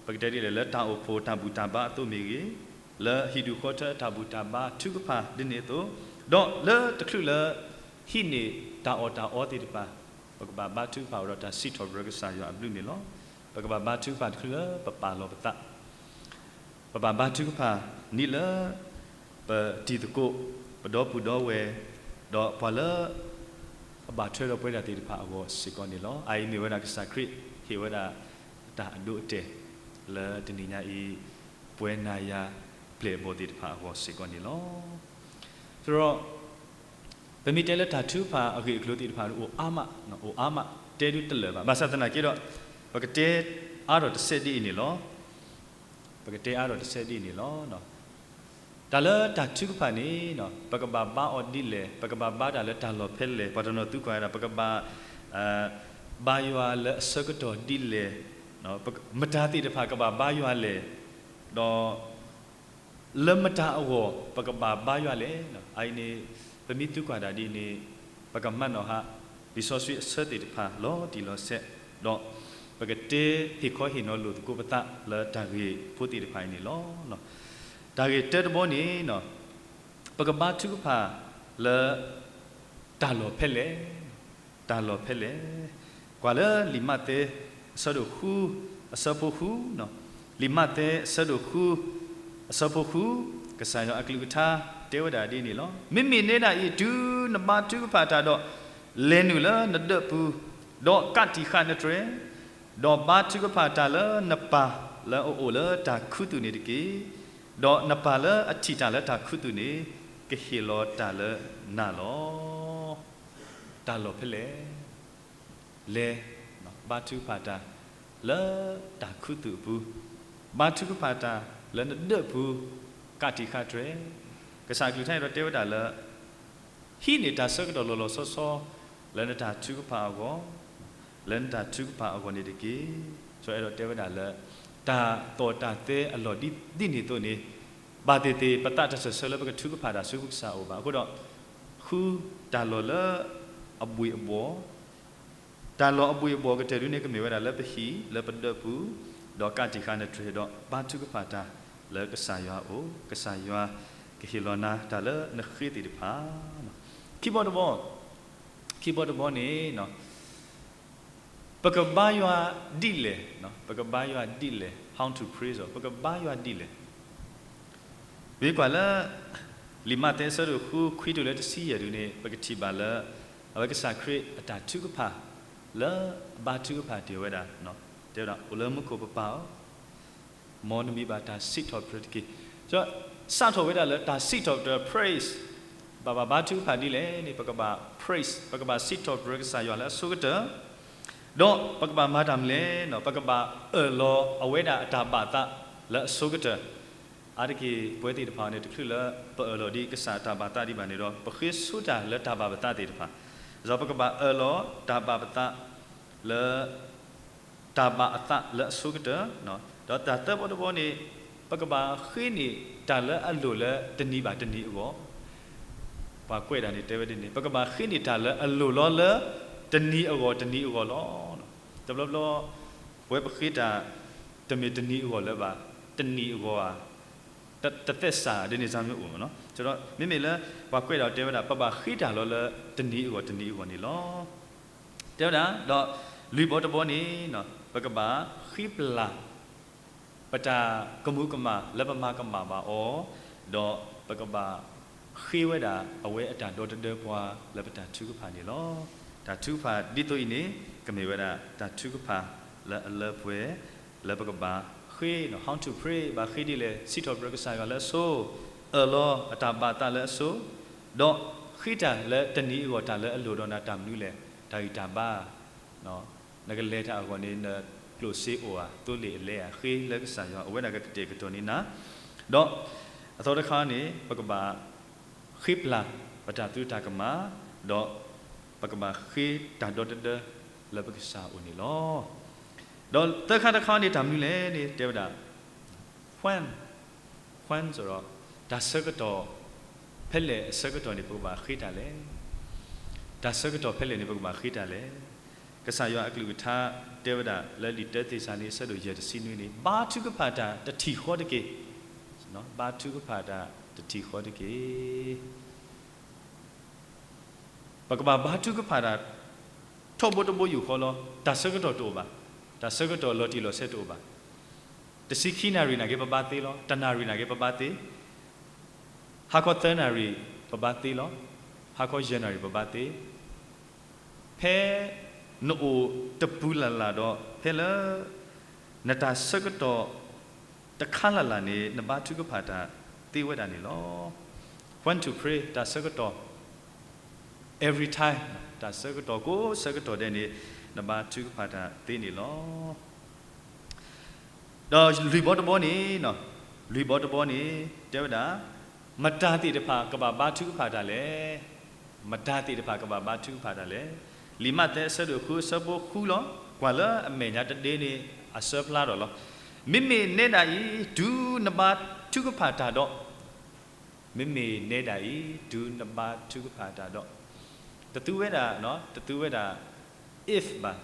ပကတဲဒ်လဲၣ် လၢတၢ်အိၣ်ဖှိၣ်တၢ်ဘူၣ်တၢ်ဘါအသိးမ့ၢ်ဂ့ၤ, လၢဟံၣ်ဒူၣ်ဃီထၢတၢ်ဘူၣ်တၢ်ဘါထုကဖၣ်ဒ်န့ၣ်အသိး, ဒီးလၢတချုးလၢ ဟံးန့ၢ်တၢ်အီၣ်တၢ်အီသ့ၣ်တဖၣ်, ပကဘၣ်ဘါထုကဖၣ်ဝဲဒီးတၢ်စံးထီၣ်ပတြၢၤကစၢ်ယွၤအဘျုးန့ၣ်လီၤ. ပကဘၣ်ဘါထုကဖၣ်တချုးလၢပပာ်လီၤပသး ပဘၣ်ဘါထုကဖၣ်နံၣ်လၢ ပတံၤသကိး, ပဒီပုၢ်ဒီဝဲၢ်, ဒီးပှၤလၢ အဘၣ်ထွဲဒီးပဝဲဒၣ်သ့ၣ်တဖၣ်အဂီၢ်စ့ၢ်ကီးန့ၣ်လီၤ. အအံၤမ့ၢ်ဝဲဒၣ်ကစၢ်ခရံာ်ဟ့ၣ်ဝဲဒၣ် တၢ်အဒိအတဲာ် လၢတနံၤညါအံၤ ပဝဲနၤယၤပျဲၢ်အဘီၣ်သ့ၣ်တဖၣ်အဂီၢ်စ့ၢ်ကီးန့ၣ်လီၤ. သဒီး ပမ့ၢ်တဲလၢတၢ်ထုကဖၣ်အဂ့ၢ်အကျိၤသ့ၣ်တဖၣ် အိၣ်အါမး, အိၣ်အါမး တဲဒုတလၢာ်ဘၣ်. ဘၣ်ဆၣ်သနာ်က့ဒီး ပကတဲအါထီၣ်တစဲးဒ်အံၤန့ၣ်လီၤ. ပကတဲအါထီၣ်တစဲးဒ်အံၤန့ၣ်လီၤ. တၢ်လၢတၢ်ထုကဖၣ်န့ၣ် ပကဘၣ်ဘါအီၤဒ်လဲၣ်, ပကဘၣ်ဘါတၢ်လၢတၢ်လီၢ်ဖဲလဲၣ်, ပှၤတနီၤသံကွၢ်ဝဲဒၣ် ပကဘၣ် ဘါယွၤလၢအဆၢကတီၢ်ဒ်လဲၣ်, မတၤသ့ၣ်တဖၣ်ကဘၣ်ဘါယွၤလဲၣ်, ဒီး လၢမတၤအဂီၢ် ပကဘၣ်ဘါယွၤလဲၣ်. အအံၤန့ၣ် ပမ့ၢ်သံကွၢ်တၢ်ဒ်န့ၣ် ပကမၤနီၣ်ဟး လံာ်စီဆှံအဆၢသ့ၣ်တဖၣ်လီၤတံၢ်လီၤဆဲး, ဒီးပကတဲဟ့ၣ်ခီဟ့ၣ်နီၤလိာ်သကိးပသးလၢတၢ်ဂ့ၢ်ဖိသ့ၣ်တဖၣ်အံၤန့ၣ်လီၤ. တၢ်ဂ့ၢ်တၢတဘီန့ၣ် ပကဘါထုကဖၣ်လၢ တၢ်လီၢ်ဖဲလဲၣ်, တၢ်လီၢ်ဖဲလဲၣ်. ကွၢ်လၢလံာ်မးသဲ အဆၢဒိၣ်ဃု အဆၢဖိဃု, လံာ်မးသဲ အဆၢဒိၣ်ဃု အဆၢဖိဃု, ကစၢ်ယွၤအကလုၢ်ကထါတဲဝဲဒၣ်ဒ်န့ၣ်လီၤ. မ့မ့ၢ်နဲဒၣ်အံၤ တုၤနဘါထုကဖၣ်တၢ်ဒီး လဲၤနုာ်လၢနဒၢးပူၤ, ဒီးကးတံာ်ဃာ်နတြဲၤ, ဒီးဘါထုကဖၣ်တၢ်လၢနပၢ်လၢအအိၣ်လၢတၢ်ခူသူၣ်န့ၣ်တက့ၢ်. ဒီးနပၢ်လၢအထံၣ်တၢ်လၢတၢ်ခူသူၣ်န့ၣ် ကဟ့ၣ်လီၤတၢ်လၢနၤလီၤ. တၢ်လီၢ်ဖဲလဲၣ်, လဲၤ ဘါထုကဖၣ်တၢ် လၢတၢ်ခူသူၣ်အပူၤ, ဘါထုကဖၣ်တၢ်လၢနဒၢးပူၤ, ကးတံာ်ဃာ်တြဲၤ, ကစၢ်အကလုၢ်ကထါန့ၣ်ဒီးတဲဝဲဒၣ်လၢ ဟံးန့ၢ်တၢ်ဆၢကတီၢ်လီၤလီၤဆီဆီ လၢနတၢ်ထုကဖၣ်အဂီၢ်, လၢနတၢ်ထုကဖၣ်အဂီၢ်န့ၣ်တက့ၢ်. စီၤအဲၣ်ဒိးတဲဝဲဒၣ်လၢ တၢ်သီၣ်တၢ်သဲအလီၢ်ဒ်န့ၣ်အသိးန့ၣ်, ဘၣ်သ့ၣ်သ့ၣ် ပသးတဆၢၣ်ဆၢလၢပကထုကဖၣ်တၢ်ဆူပကစၢ်အအိၣ်ဘၣ်. အဃိဒီး ဃုတၢ်လီၢ်လၢအဘှ့ၣ်အဘှီၣ်, တၢ်လီၢ်အဘှ့ၣ်အဘှီၣ်ကတၢၢ်ဒုန့ၣ် ကမ့ၢ်ဝဲဒၣ်လၢပဟံၣ် လၢပဒၢးပူၤ, ဒီးကးတံာ်ဃာ်နတြဲၤ ဒီးဘါထုကဖၣ်တၢ်လၢကစၢ်ယွၤအအိၣ်, ကစၢ်ယွၤကဟ့ၣ်လီၤနၤတၢ်လၢနဃ့သ့ၣ်တဖၣ်. ခံဘီတဘီ, ခံဘီတဘီန့ၣ် ပကဘါယွၤဒ်လဲၣ်, ပကဘါယွၤဒ်လဲၣ်, how to praise, ပကဘါယွၤဒ်လဲၣ်. မ့ၢ်ကွၢ်လၢ လံာ်မးသဲအဆၢဒိၣ်ဃု ခွံတုၤလၢတဆံယဲၢ်ဒုန့ၣ် ပကထံၣ်ဘၣ်လၢ အဝဲကစၢ်ခရံာ်အတၢ်ထုကဖၣ် လၢအဘါထုကဖၣ်တ့ၢ်ဝဲဒၣ်, တဲဝဲဒၣ် အိၣ်လၢမူခိၣ်ပပၢ်ဧၢ, မ်နမံၤဘၣ်တၢ်စံးထီၣ်ပတြၢၤတက့ၢ်. စးထီၣ်ဝဲဒၣ်လၢတၢ်စံးထီၣ်ပတြၢၤ praise, ဘၣ်ဘၣ်ဘါထုကဖၣ်ဒ်လဲၣ်န့ၣ် ပကဘၣ် praise, ပကဘၣ်စံးထီၣ်ပတြၢၤကစၢ်ယွၤလၢအဆိကတၢၢ် ဒီးပကဘၣ်မၤတၢ်မနုၤလဲၣ်, ပကဘၣ်အၢၣ်လီၤအဝဲဒၣ်အတၢ်ဘၣ်သးလၢအဆိကတၢၢ်. အါတက့ၢ် ပဝဲသ့ၣ်တဖၣ်န့ၣ် တချုးလၢပအၢၣ်လီၤဒ်ကစၢ်တၢ်ဘၣ်သးဒံးဘၣ်န့ၣ်ဒီး ပဃ့ဆိတၢ်လၢတၢ်ဘၣ်ပသးသ့ၣ်တဖၣ်, ဒီးပကဘၣ်အၢၣ်လီၤတၢ်ဘၣ်ပသးလၢ တၢ်ဘၣ်အသးလၢအဆိကတၢၢ်, ဒီးတၢ်သၢဘီတဘီန့ၣ် ပကဘၣ်ဃ့န့ၢ်တၢ်လၢအလိၣ်လၢတနံၤဘၣ်တနံၤအဂီၢ်, ပှၤကွဲးတၢ်န့ၣ်တဲဝဲဒ်န့ၣ် ပကဘၣ်ဃ့န့ၢ်တၢ်လၢအလိၣ်လီၤလၢ တနံၤအဂီၢ်တနံၤအဂီၢ်လီၤ. တဘျီဘျီ ပဝဲပဃ့တၢ် တမ့ၢ်တနံၤအဂီၢ်လၢၤဘၣ်, တနံၣ်အဂီၢ်ဧါ, တသဲစးဒ်န့ၣ် စၢ်မ့ၢ်အိၣ်မ့ၢ်နီၤ. ဒီးမ့မ့ၢ်လၢ ပှၤကွဲးတၢ်တဲဝဲဒၣ် ပဘၣ်ဃ့တၢ်လီၤလၢတနံၤအဂီၢ်တနံၤအဂီၢ်န့ၣ်လီၤ. တဲဝဲဒၣ် ဒီးလွံၢ်ဘီတဘီန့ၣ် ပကဘၣ်ဃ့ပျၢ် ပတၢ်ကမူၤကမၣ်လၢပမၤကမၣ်ဘၣ်အီၤ, ဒီးပကဘၣ်ဃ့ဝဲဒၣ်အဝဲအတၢ်ဒီတဒၢပှၤလၢပတၢ်ထုကဖၣ်န့ၣ်လီၤ. တၢ်ထုကဖၣ်ဒ်သိးအံၤန့ၣ် ကမ့ၢ်ဝဲဒၣ်တၢ်ထုကဖၣ်လၢအလၢပှဲၤ လၢပကဘၣ်ဃ့ how to pray ဘၣ်ဃ့ဒ်လဲၣ်, စံးထီၣ်ပတြၢၤကစၢ်ယွၤလၢအဆိ, အၢၣ်လီၤအတၢ်ဘၣ်သးလၢအဆိ, ဒီးဃ့တၢ်လၢတနံၤအဂီၢ် တၢ်လၢအလိၣ်ဒီးနၤတၢ်မနုၤလဲၣ်, တၢ်ဂံၢ်တၢ်ဘါ နကလဲၤတၢ်အဂီၢ်န့ၣ် နကျိၣ်စ့အိၣ်ဧါ, သိလ့ၣ်အလဲဧါ, ဃ့လၢကစၢ်ယွၤ အဝဲဒၣ်ကကတဲာ်ကတီၤန့ၢ်နၤ, ဒီးအသီတခါန့ၣ် ပကဘၣ်ဃ့ပျၢ်ပတၢ်သရူးတၢ်ကမၣ်, ဒီးပကဘၣ်ဃ့တၢ်ဒီတဒၢလၢပကစၢ်အအိၣ်န့ၣ်လီၤ. ဒီးသၢခါတခါန့ၣ် တၢ်မနုၤလဲၣ်န့ၣ် တဲဝဲဒၣ် when, when စ့ၢ်ဒီး တၢ်ဆၢကတီၢ် ဖဲလဲၣ်အဆၢကတီၢ်န့ၣ် ပကဘၣ်ဃ့တၢ်လဲၣ်. တၢ်ဆၢကတီၢ်ဖဲလဲၣ်န့ၣ် ပကဘၣ်ဃ့တၢ်လဲၣ်. ကစၢ်ယွၤအကလုၢ်ကထါတဲဝဲဒၣ်လၢလံာ်တၢသ့းစၤလနံ အဆၢဒိၣ်ယဲၢ်တဆံနွံန့ၣ် ဘါထုကဖၣ်တၢ်တထံၣ်ဃီတက့ၢ်. ဘါထုကဖၣ်တၢ်တထံၣ်ဃီတက့ၢ်. ပကဘၣ်ဘါထုကဖၣ်တၢ် ထီဘိတဘိယူၢ်ဃီလီၤ. တၢ်ဆၢကတီၢ်တအိၣ်ဘၣ်. တၢ်ဆၢကတီၢ်လီၤတံၢ်လီၤဆဲးတအိၣ်ဘၣ်. တဆံခံနၣ်ရံၣ်နာ်က့ ပဘါသ့လီၤ. တနၣ်ရံၣ်နာ်က့ ပဘါသ့. ဟါခီသၢနၣ်ရံၣ် ပဘါသ့လီၤ. ဟါခီယဲၢ်နၣ်ရံၣ် ပဘါသ့. ဖဲနအိၣ်တပူၤလၢ်လၢ်ဒီး ဖဲလၢ နတၢ်ဆၢကတီၢ်တခါလၢ်လၢ်န့ၣ် နဘါထုကဖၣ်တၢ်သ့ဝဲဒၣ်န့ၣ်လီၤ. When to pray တၢ်ဆၢကတီၢ် every time တၢ်ဆၢကတီၢ်ကိးဆၢကတီၢ်ဒဲးန့ၣ် နဘါထုကဖၣ်တၢ်သ့န့ၣ်လီၤ. ဒီးလွံၢ်ဘီတဘီန့ၣ်, လွံၢ်ဘီတဘီန့ၣ် တဲဝဲဒၣ် မတၤသ့ၣ်တဖၣ်ကဘၣ်ဘါထုကဖၣ်တၢ်လဲၣ်. မတၤသ့ၣ်တဖၣ်ကဘၣ်ဘါထုကဖၣ်တၢ်လဲၣ်. လံာ်မးသဲအဆၢဒိၣ်ဃုအဆၢဖိဃုလီၤ. ကွၢ်လၢအမဲာ်ညါတဒ့န့ၣ် အဆၢဖျါထီၣ်လီၤ. မ့မ့ၢ်နဲဒၣ်အံၤ တုၤနဘါထုကဖၣ်တၢ်ဒီး မ့မ့ၢ်နဲဒၣ်အံၤ တုၤနဘါထုကဖၣ်တၢ်ဒီး တသူဝဲဒၣ်, တသူဝဲဒၣ် if ဘၣ်.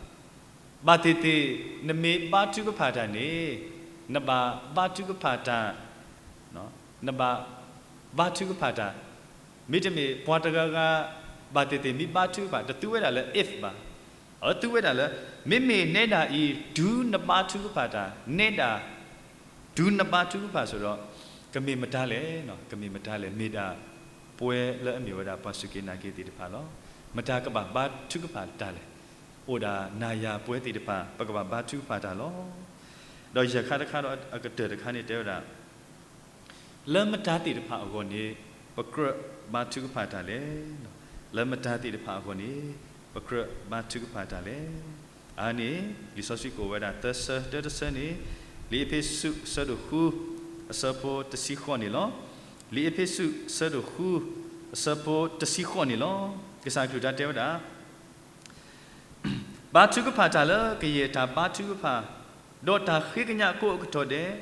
ဘၣ်သ့ၣ်သ့ၣ် နမ့ၢ်ဘါထုကဖၣ်တၢ်န့ၣ် နဘၣ်ဘါထုကဖၣ်တၢ်, နဘၣ်ဘါထုကဖၣ်တၢ်, မ့တမ့ၢ်ပှၤတဂၤဂၤ ဘၣ်သ့ၣ်သ့ၣ်မ့ၢ်ဘါထုကဖၣ်, တသူဝဲဒၣ်လၢ if ဘၣ်. အဝဲသူဝဲဒၣ်လၢ မ့မ့ၢ်နဲဒၣ်အံၤ တုၤနဘါထုကဖၣ်တၢ်, နဲဒၣ် တုၤနဘါထုကဖၣ်ဆိးဒီး ကမ့ၢ်မတၤလဲၣ်, ကမ့ၢ်မတၤလဲၣ်, မ့ၢ်ဒၣ်ပှဲၤလၢအမ့ၢ်ဝဲဒၣ်ပှၤစူၢ်က့ၤနာ်က့ၤသ့ၣ်တဖၣ်လီၤ. မတၤကဘၣ်ဘါထုကဖၣ်တၢ်လဲၣ်. အိၣ်ဒၣ်နၤယၤပှဲၤသ့ၣ်တဖၣ် ပကဘၣ်ဘါထုကဖၣ်တၢ်လီၤ. ဒီးယဲၢ်ခါတခါဒီးအကတၢၢ်တခါန့ၣ်တဲဝဲဒၣ် လၢမတၤသ့ၣ်တဖၣ်အဂီၢ်န့ၣ် ပကြၢးဘါထုကဖၣ်တၢ်လဲၣ်. လၢမတၤသ့ၣ်တဖၣ်အဂီၢ်န့ၣ် ပကြၢးဘါထုကဖၣ်တၢ်လဲၣ်. အန့ၣ် လံာ်စီဆှံကအိၣ်ဝဲဒၣ်သၢဆၢ, တၢတဆၢန့ၣ် လံာ်အ့းဖ့းစူးအဆၢဒိၣ်ဃု အဆၢဖိတဆံဃိးန့ၣ်လီၤ. လံာ်အ့းဖ့းစူးအဆၢဒိၣ်ဃု အဆၢဖိတဆံဃိးန့ၣ်လီၤ. ကစၢ်အကလုၢ်ကထါတဲဝဲဒၣ် ဘါထုကဖၣ်တၢ်လၢကယဲၢ်တၢ်ဘါထုကဖၣ်, ဒီးတၢ်ဃ့ကညးကိးအကတီၢ်ဒဲး,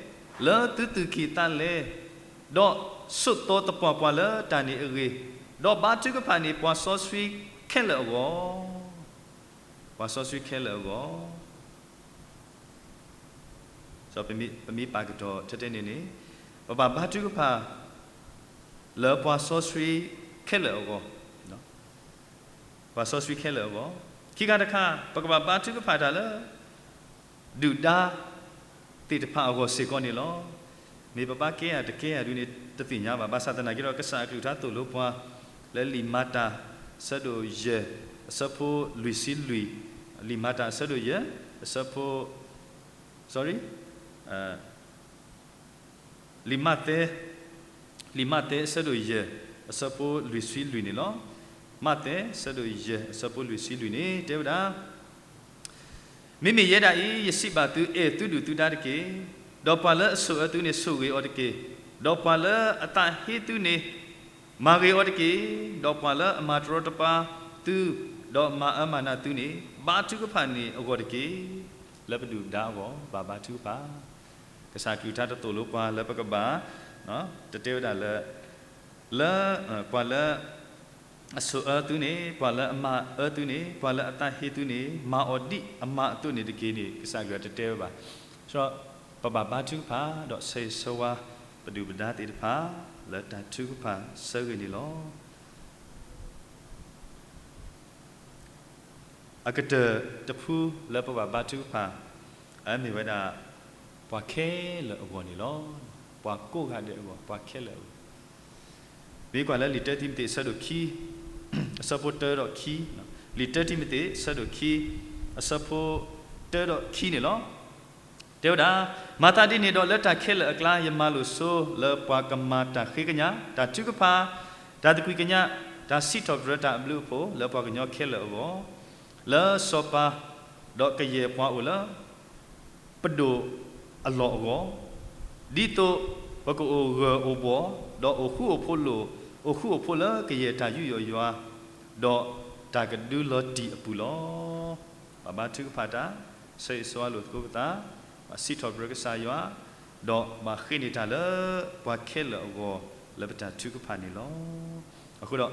လၢသုသူၣ်ကံၢ်သးလဲ, ဒီးဆိးသီသပှၢ်ပှၢ်လၢတၢ်န့ၣ်အဂ့ၢ်, ဒီးဘါထုကဖၣ်န့ၢ်ပှၤစီဆှံခဲလၢာ်အဂီၢ်, ပှၤစီဆှံခဲလၢာ်အဂီၢ်. ပမ့ၢ်ပာ်ကတီၢ်ထဲထဲန့ၣ်န့ၣ် ပဘၣ်ဘါထုကဖၣ် လၢပှၤစီဆှံခဲလၢာ်အဂီၢ်, ပှၤစီဆှံခဲလၢာ်အဂီၢ်. ခံခါတခါ ပကဘၣ်ဘါထုကဖၣ်တၢ်လၢ ဒုၣ်ဒါသ့ၣ်တဖၣ်အဂီၢ်စ့ၢ်ကီးန့ၣ်လီၤ. မ့ၢ်ပဘါကဲဧါတကဲဧါဒုန့ၣ် တသ့ၣ်ညါဘၣ်. ဘၣ်ဆၣ်သနာ်က့ဒီး ကစၢ်အကလုၢ်ကထါသိၣ်လိပှၤ လၢလံာ်မၤတၢ် အဆၢဒိၣ်ယဲၢ် အဆၢဖိလွံၢ်ဆံလွံၢ်, လံာ်မၤတၢ်အဆၢဒိၣ်ယဲၢ် အဆၢဖိ sorry, လံာ်မးသဲ, လံာ်မးသဲအဆၢဒိၣ်ယဲၢ် အဆၢဖိလွံၢ်ဆံလွံၢ်န့ၣ်လီၤ. မးသဲ အဆၢဒိၣ်ယဲၢ် အဆၢဖိလွံၢ်ဆံလွံၢ်န့ၣ် တဲဝဲဒၣ်, မ့မ့ၢ်ယဲဒၣ်အံၤ ယစံးဘၣ်သု, အဲၣ်သုဒုၣ်သုဒါတက့ၢ်. ဒီးပှၤလၢအဆိၣ်အၢသုန့ၣ် ဆိၣ်ဂ့ၤအီၤတက့ၢ်. ဒီးပှၤလၢအသးဟ့သုန့ၣ် မၤဂ့ၤအီၤတက့ၢ်. ဒီးပှၤလၢအမၤတရီတပါသု, ဒီးမၤအၢမၤနးသုန့ၣ် ဘါထုကဖၣ်န့ၢ်အဂီၢ်တက့ၢ်. လၢပဒုၣ်ပဒါအဂီၢ် ဘၣ်ဘါထုကဖၣ်. ကစၢ်အကလုၢ်ကထါတသိၣ်လိပှၤလၢပကဘၣ်, တတဲဝဲဒၣ်လၢ, လၢ, ပှၤလၢအဆိၣ်အၢသုန့ၣ်, ပှၤလၢအမၤအၢသုန့ၣ်, ပှၤလၢအသးဟ့သုန့ၣ် မၤအီၤဒ်အမၤအသိးန့ၣ်တက့ၢ်န့ၣ် ကစၢ်အကလုၢ်ကထါတတဲဝဲဘၣ်. ဒီးပဘၣ်ဘါထုကဖၣ် ဒီးဆၢဂ့ၤဆၢဝါပဒုၣ်ပဒါသ့ၣ်တဖၣ် လၢတၢ်ထုကဖၣ်ဆၢဂ့ၤန့ၣ်လီၤ. အကတၢၢ်တဖုလၢပဘၣ်ဘါထုကဖၣ် အမ့ၢ်ဝဲဒၣ် ပှၤခဲလၢာ်အဂီၢ်န့ၣ်လီၤ. ပှၤကိးဂၤဒဲးအဂီၢ်, ပှၤခဲလၢာ်အဂီၢ်. မ့ၢ်ကွၢ်လၢလံာ်တၢတံၤမသ့း အဆၢဒိၣ်ခံ, အဆၢဖိတၢဒီးခံ, လံာ်တၢတံၤမသ့း အဆၢဒိၣ်ခံ, အဆၢဖိတၢဒီးခံန့ၣ်လီၤ. တဲဝဲဒၣ်, မၤသးဒ်န့ၣ်ဒီး လၢတၢ်ခဲလၢာ်အကျါ ယမၤလိာ်ဆိ လၢပှၤကမၤတၢ်ဃ့ကညး, တၢ်ထုကဖၣ်, တၢ်သကွံၢ်ကညး, တၢ်စံးထီၣ်ပတြၢၤတၢ်အဘျုးအဖှိၣ် လၢပှၤကညီခဲလၢာ်အဂီၢ်, လၢစီၤပၤ, ဒီးကယဲၢ်ပှၤအိၣ်လၢ ပဒိၣ်အလီၢ်အဂီၢ်, ဒ်သိးပကအိၣ်ဂၢၢ်အိၣ်ဘှီၣ်, ဒီးအိၣ်ဃူအိၣ်ဖိးလိာ်, အိၣ်ဃူအိၣ်ဖိးလၢကယဲၢ်တၢ်ယူးယီၣ်ယွၤ, ဒီးတၢ်ကဒုလီၤတံၢ်အပူၤလီၤ. ဘၣ်ဘါထုကဖၣ်တၢ်, ဆၢဂ့ၤဆၢဝါလိာ်သကိးပသး, ဘၣ်စံးထီၣ်ပတြၢၤကစၢ်ယွၤ, ဒီးဘၣ်ဃ့န့ၢ်တၢ်လၢပှၤခဲလၢာ်အဂီၢ် လၢပတၢ်ထုကဖၣ်န့ၣ်လီၤ. အဃိဒီး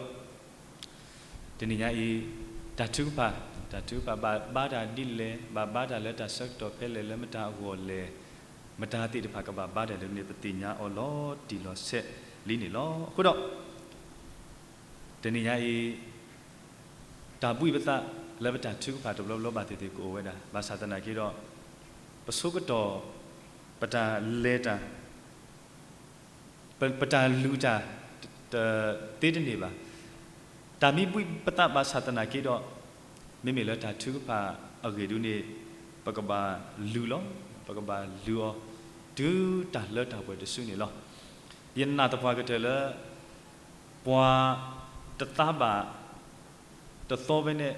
တနံၤညါအံၤ တၢ်ထုကဖၣ်, တၢ်ထုကဖၣ်ဘၣ်ဘါတၢ်ဒ်လဲၣ်, ဘၣ်ဘါတၢ်လၢတၢ်ဆၢကတီၢ်ဖဲလဲၣ်, လၢမတၤအဂီၢ်လဲၣ်, မတၤသ့ၣ်တဖၣ်ကဘၣ်ဘါတၢ်ဒ်န့ၣ် ပသ့ၣ်ညါအီၤလီၤတံၢ်လီၤဆဲးလံန့ၣ်လီၤ. အဃိဒီး တနံၤညါအံၤ တၢ်ဘှံးပသးလၢပတၢ်ထုကဖၣ်တဘျီဘျီဘၣ်သ့ၣ်သ့ၣ်ကအိၣ်ဝဲဒၣ်, ဘၣ်ဆၣ်သနာ်က့ဒီး ပဆိကတီၢ် ပတၢ်လဲၤတၢ် ပ, ပတၢ်လုၢ်တၢ် တသ့တန့ၢ်ဘၣ်. တၢ်မ့ၢ်ဘှံးပသးဘၣ်ဆၣ်သနာ်က့ဒီး မ့မ့ၢ်လၢတၢ်ထုကဖၣ်အဂ့ၢ်ဒ်န့ၣ် ပကဘၣ်လုၢ်လီၤ, ပကဘၣ်လုၢ်အီၤ တုၤတၢ်လၢတၢ်ပှဲၤတစုန့ၣ်လီၤ. ယနာ်သပှၢ်ကတၢၢ်လၢ ပှၤတသးဘၣ် တသီဖဲန့ၣ်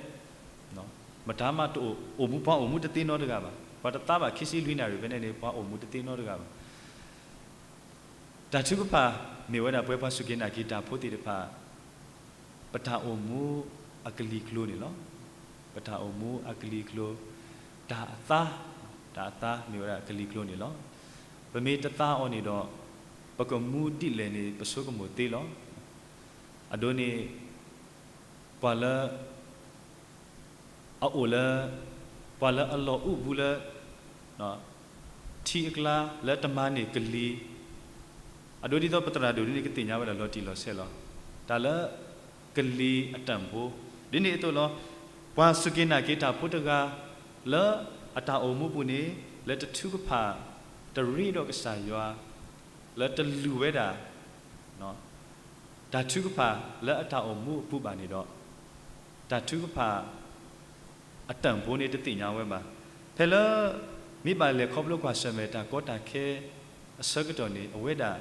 မတၤမးတအိၣ်, အိၣ်မူ ပှၤအိၣ်မူတသ့နီတဂၤဘၣ်. ပှၤတသးဘၣ်ခံဆံလွံၢ်နၣ်ရံၣ်ဖဲန့ၣ်န့ၣ် ပှၤအိၣ်မူတသ့နီတဂၤဘၣ်. တၢ်ထုကဖၣ်မ့ၢ်ဝဲဒၣ်ပှၤစူၢ်က့ၤနာ်က့ၤတၢ်ဖိသ့ၣ်တဖၣ် ပတၢ်အိၣ်မူအကလံၤကျိၤန့ၣ်လီၤ. ပတၢ်အိၣ်မူအကလံၤကျိၤ, တၢ်အသါ, တၢ်အသါမ့ၢ်ဝဲဒၣ်ကလံၤကျိၤန့ၣ်လီၤ. ပမ့ၢ်တသါအီၤန့ၣ်ဒီး ပကမူဒ်လဲၣ်န့ၣ် ပဆိကမိၣ်သ့လီၤ. အဒိန့ၣ် ပှၤလၢ အအိၣ်လၢ ပှၤလၢအလီၢ်အိၣ်ဘူးလၢ ထံအကျါလၢတမၤန့ၢ်ကလံၤ, အဒိဒ်သိးပသရၣ်ဒိၣ်ဒ်န့ၣ် ကသ့ၣ်ညါဝဲဒၣ်လီၤတံၢ်လီၤဆဲးလီၤ. တၢ်လၢကလံၤအတၢၣ်ဖိ, ဒ်န့ၣ်အသိးလီၤ. ပှၤစူၢ်က့ၤနာ်က့ၤတၢ်ဖိတဂၤ လၢအတၢ်အိၣ်မူပူၤန့ၣ် လၢတထုကဖၣ် တရ့ဒီးကစၢ်ယွၤ လၢတလုၢ်ဝဲဒၣ် တၢ်ထုကဖၣ်လၢအတၢ်အိၣ်မူအပူၤဘၣ်န့ၣ်ဒီး တၢ်ထုကဖၣ် အတၢၣ်ဖိန့ၣ်တသ့ၣ်ညါဝဲဘၣ်. ဖဲလၢ မ့ၢ်ဘၣ်လဲၤခီဖျိကွၢ်ဆၢၣ်မဲာ်တၢ်ကီတၢ်ခဲ အဆၢကတီၢ်န့ၣ် အဝဲဒၣ်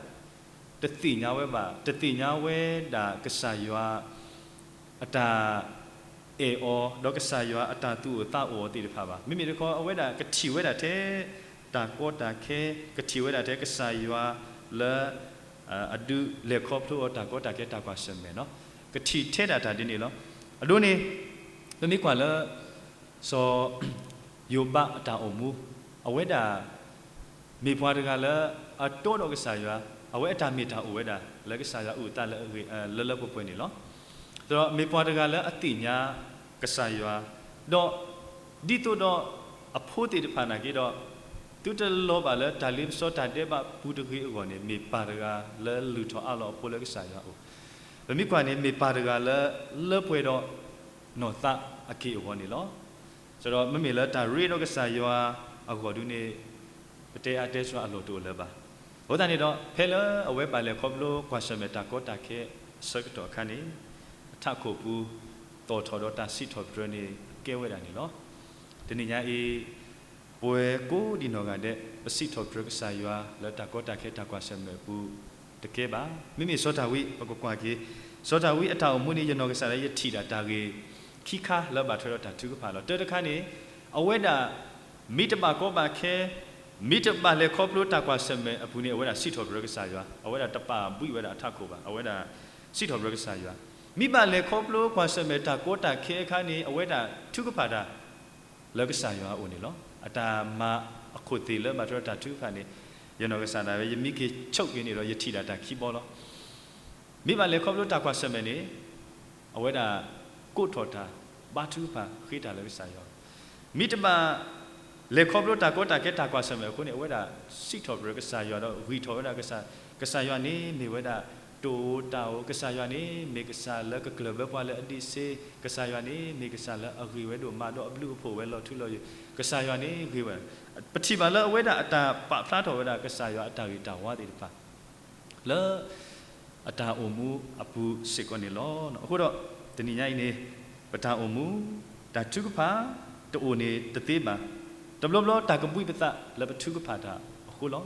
တသ့ၣ်ညါဝဲဘၣ်, တသ့ၣ်ညါဝဲဒၣ်ကစၢ်ယွၤ အတၢ် အဲၣ်အီၤ ဒီးကစၢ်ယွၤအတၢ်သူၣ်အိၣ်သးအိၣ်အီၤသ့ၣ်တဖၣ်ဘၣ်. မ့မ့ၢ်တခီ အဝဲဒၣ်ကထံၣ်ဝဲဒၣ်ထဲ တၢ်ကီတၢ်ခဲ, ကထံၣ်ဝဲဒၣ်ထဲကစၢ်ယွၤလၢ အဒုးလဲၤခီဖျိအီၤတၢ်ကီတၢ်ခဲတၢ်ကွၢ်ဆၢၣ်မဲာ်လီၤ. ကထံၣ်ထဲဒၣ်တၢ်ဒ်န့ၣ်လီၤ. အဒိန့ၣ် ပမ့ၢ်ကွၢ်လၢ စီၤ ယိၤဘးအတၢ်အိၣ်မူ, အဝဲဒၣ် မ့ၢ်ပှၤတဂၤလၢ အတီဒီးကစၢ်ယွၤ, အဝဲအတၢ်မ့ၢ်တၢ်အိၣ်ဝဲဒၣ် လၢကစၢ်ယွၤအုၣ်အသးလၢအဂ့ၤ လၢလၢပှဲၤပှဲၤန့ၣ်လီၤ. ဒီးမ့ၢ်ပှၤတဂၤလၢအသ့ၣ်ညါကစၢ်ယွၤ, ဒီး ဒ်သိးဒီးအဖိသ့ၣ်တဖၣ်နာ်က့ဒီး သုတလီၤဘၣ်လၢတၢ်လ့ပစီတၢ်ဒဲးဘးပူၤတဂ့ၤအဂီၢ်န့ၣ် မ့ၢ်ပၢ်တဂၤလၢလုၢ်ထီၣ်အးလီၤအဖိလၢကစၢ်ယွၤအအိၣ်, ပမ့ၢ်ကွၢ်န့ၣ် မ့ၢ်ပၢ်တဂၤလၢ လၢပှဲၤဒီး နီၢ်သးအက့ၢ်အဂီၤန့ၣ်လီၤ. ဒီးမ့မ့ၢ်လၢတၢ်ရ့ဒီးကစၢ်ယွၤအဂီၢ်ဒုန့ၣ် ပတဲအါတဲစှၤအလီၢ်တအိၣ်လၢၤဘၣ်. အဃိသတးန့ၣ်ဒီး ဖဲလၢအဝဲဘၣ်လဲၤခီဖျိကွၢ်ဆၢၣ်မဲာ်တၢ်ကီတၢ်ခဲအဆၢကတီၢ်အခါန့ၣ် အထးခိၣ်ပူၤ သီၣ်ထီၣ်ဒီးတၢ်စံးထီၣ်ပတြၢၤန့ၣ် ကဲဝဲဒၣ်န့ၣ်လီၤ. တနံၤညါအံၤ ပဝဲကိးဒံနီၢ်ဂၤဒဲး ပစံးထီၣ်ပတြၢၤကစၢ်ယွၤလၢတၢ်ကီတၢ်ခဲတၢ်ကွၢ်ဆၢၣ်မဲာ်အပူၤ တကဲဘၣ်. မ့မ့ၢ်စီၤဒၤဝံး ပကကွၢ်က့ၤ စီၤဒၤဝံးအတၢ်အိၣ်မူန့ၣ် ယနီၢ်ကစၢ်ဒၣ်ယထံၣ်ဒၣ်တၢ်ဂ့ၢ်ခံခါလၢဘၣ်ထွဲဒီးတၢ်ထုကဖၣ်လီၤ. တၢတခါန့ၣ် အဝဲဒၣ် မ့ၢ်တဘၣ်ကီဘၣ်ခဲ မ့ၢ်တဘၣ်လဲၤခီဖျိတၢ်ကွၢ်ဆၢၣ်မဲာ်အပူၤန့ၣ် အဝဲဒၣ်စံးထီၣ်ပတြၢၤကစၢ်ယွၤ, အဝဲဒၣ်တပာ်ဘှံးဝဲဒၣ်အထးခိၣ်ဘၣ်, အဝဲဒၣ်စံးထီၣ်ပတြၢၤကစၢ်ယွၤ. မ့ၢ်ဘၣ်လဲၤခီဖျိကွၢ်ဆၢၣ်မဲာ်တၢ်ကီတၢ်ခဲအခါန့ၣ် အဝဲဒၣ်ထုကဖၣ်တၢ် လၢကစၢ်ယွၤအအိၣ်န့ၣ်လီၤ. အတၢ်မၤအခိၣ်သ့ၣ်လၢဘၣ်ထွဲဒီးတၢ်ထုကဖၣ်န့ၣ် ယနီၢ်ကစၢ်ဒၣ်ဝဲ ယမ့ၢ်က့ၤဆိက့ၤန့ၣ်ဒီး ယထံၣ်ဒၣ်တၢ်ခံဘီလီၤ. မ့ၢ်ဘၣ်လဲၤခီဖျိတၢ်ကွၢ်ဆၢၣ်မဲာ်န့ၣ် အဝဲဒၣ်ကိးထီၣ်တၢ် ဘါထုကဖၣ်ဃ့တၢ်လၢကစၢ်ယွၤ, မ့ၢ်တဘၣ် လဲၤခီဖျိတၢ်ကီတၢ်ခဲတၢ်ကွၢ်ဆၢၣ်မဲာ်အဃိန့ၣ် အဝဲဒၣ်စံးထီၣ်ပတြၢၤကစၢ်ယွၤဒီးဂံၢ်ထီၣ်ဝဲဒၣ် ကစၢ်ယွၤန့ၣ်မ့ၢ်ဝဲဒၣ် တအိၣ်တၢ်အိၣ်, ကစၢ်ယွၤန့ၣ်မ့ၢ်ကစၢ်လၢကကျၢၢ်ဘၢပှၤလၢအဒံးဆှံ, ကစၢ်ယွၤန့ၣ်မ့ၢ်ကစၢ်လၢအဂ့ၤဝဲဒိၣ်မးဒီးအဘျုးအဖှိၣ်ဝဲလီၤထူလီၤယိာ်, ကစၢ်ယွၤန့ၣ်ဂ့ၤဝဲ, ပထံၣ်ဘၣ်လၢအဝဲဒၣ်အတၢ်ပာ်ဖျါထီၣ်ဝဲဒၣ်ကစၢ်ယွၤအတၢ်ဂ့ၤတၢ်ဝါသ့ၣ်တဖၣ် လၢ အတၢ်အိၣ်မူအပူၤစ့ၢ်ကီးန့ၣ်လီၤ. အဃိဒီး တနံၤညါအံၤန့ၣ် ပတၢ်အိၣ်မူ တၢ်ထုကဖၣ် တအိၣ်န့ၣ်တသ့ဘၣ်. တဘျီဘျီတၢ်ကဘှံးပသးလၢပထုကဖၣ်တၢ်အဃိလီၤ.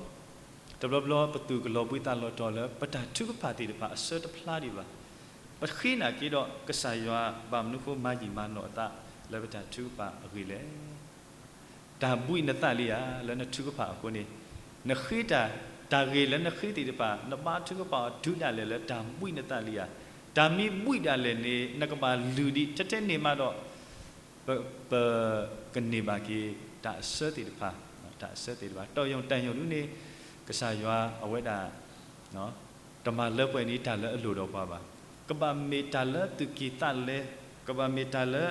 တဘျီဘျီပသူၣ်ကလီၤဘှံးသးလီၤတီၤလၢပတၢ်ထုကဖၣ်သ့ၣ်တဖၣ်အဆၢတဖျါဒံးဘၣ်. ပဃ့နာ်က့ဒီးကစၢ်ယွၤဘၣ်မနုၤဃိမၤယံာ်မၤနီၢ်အသးလၢပတၢ်ထုကဖၣ်အဂ့ၢ်လဲၣ်. တၢ်ဘှံးနသးလံဧါ လၢနထုကဖၣ်အဃိန့ၣ်, နဃ့တၢ်, တၢ်ဂ့ၢ်လၢနဃ့သ့ၣ်တဖၣ် နဘါထုကဖၣ်အီၤတုၤဒၣ်လဲာ်လၢတၢ်ဘှံးနသးလံဧါ. တၢ်မ့ၢ်ဘှံးဒၣ်လဲာ်န့ၣ် နကဘၣ်လုၢ်ဒံးထဲထဲန့ၣ်မးဒီး ပ, ပကန့ၢ်ဘၣ်က့ၤတၢ်အဆၢသ့ၣ်တဖၣ်, တၢ်အဆၢသ့ၣ်တဖၣ် တီၢ်ယိၣ်တၢ်ယိၣ်ဒုန့ၣ် ကစၢ်ယွၤအဝဲဒၣ် တမၤလၢပှဲၤန့ၢ်တၢ်လၢအလိၣ်ဒီးပှၤဘၣ်. ကဘၣ်မ့ၢ်တၢ်လၢသူၣ်ကံၢ်သးလဲ, ကဘၣ်မ့ၢ်တၢ်လၢ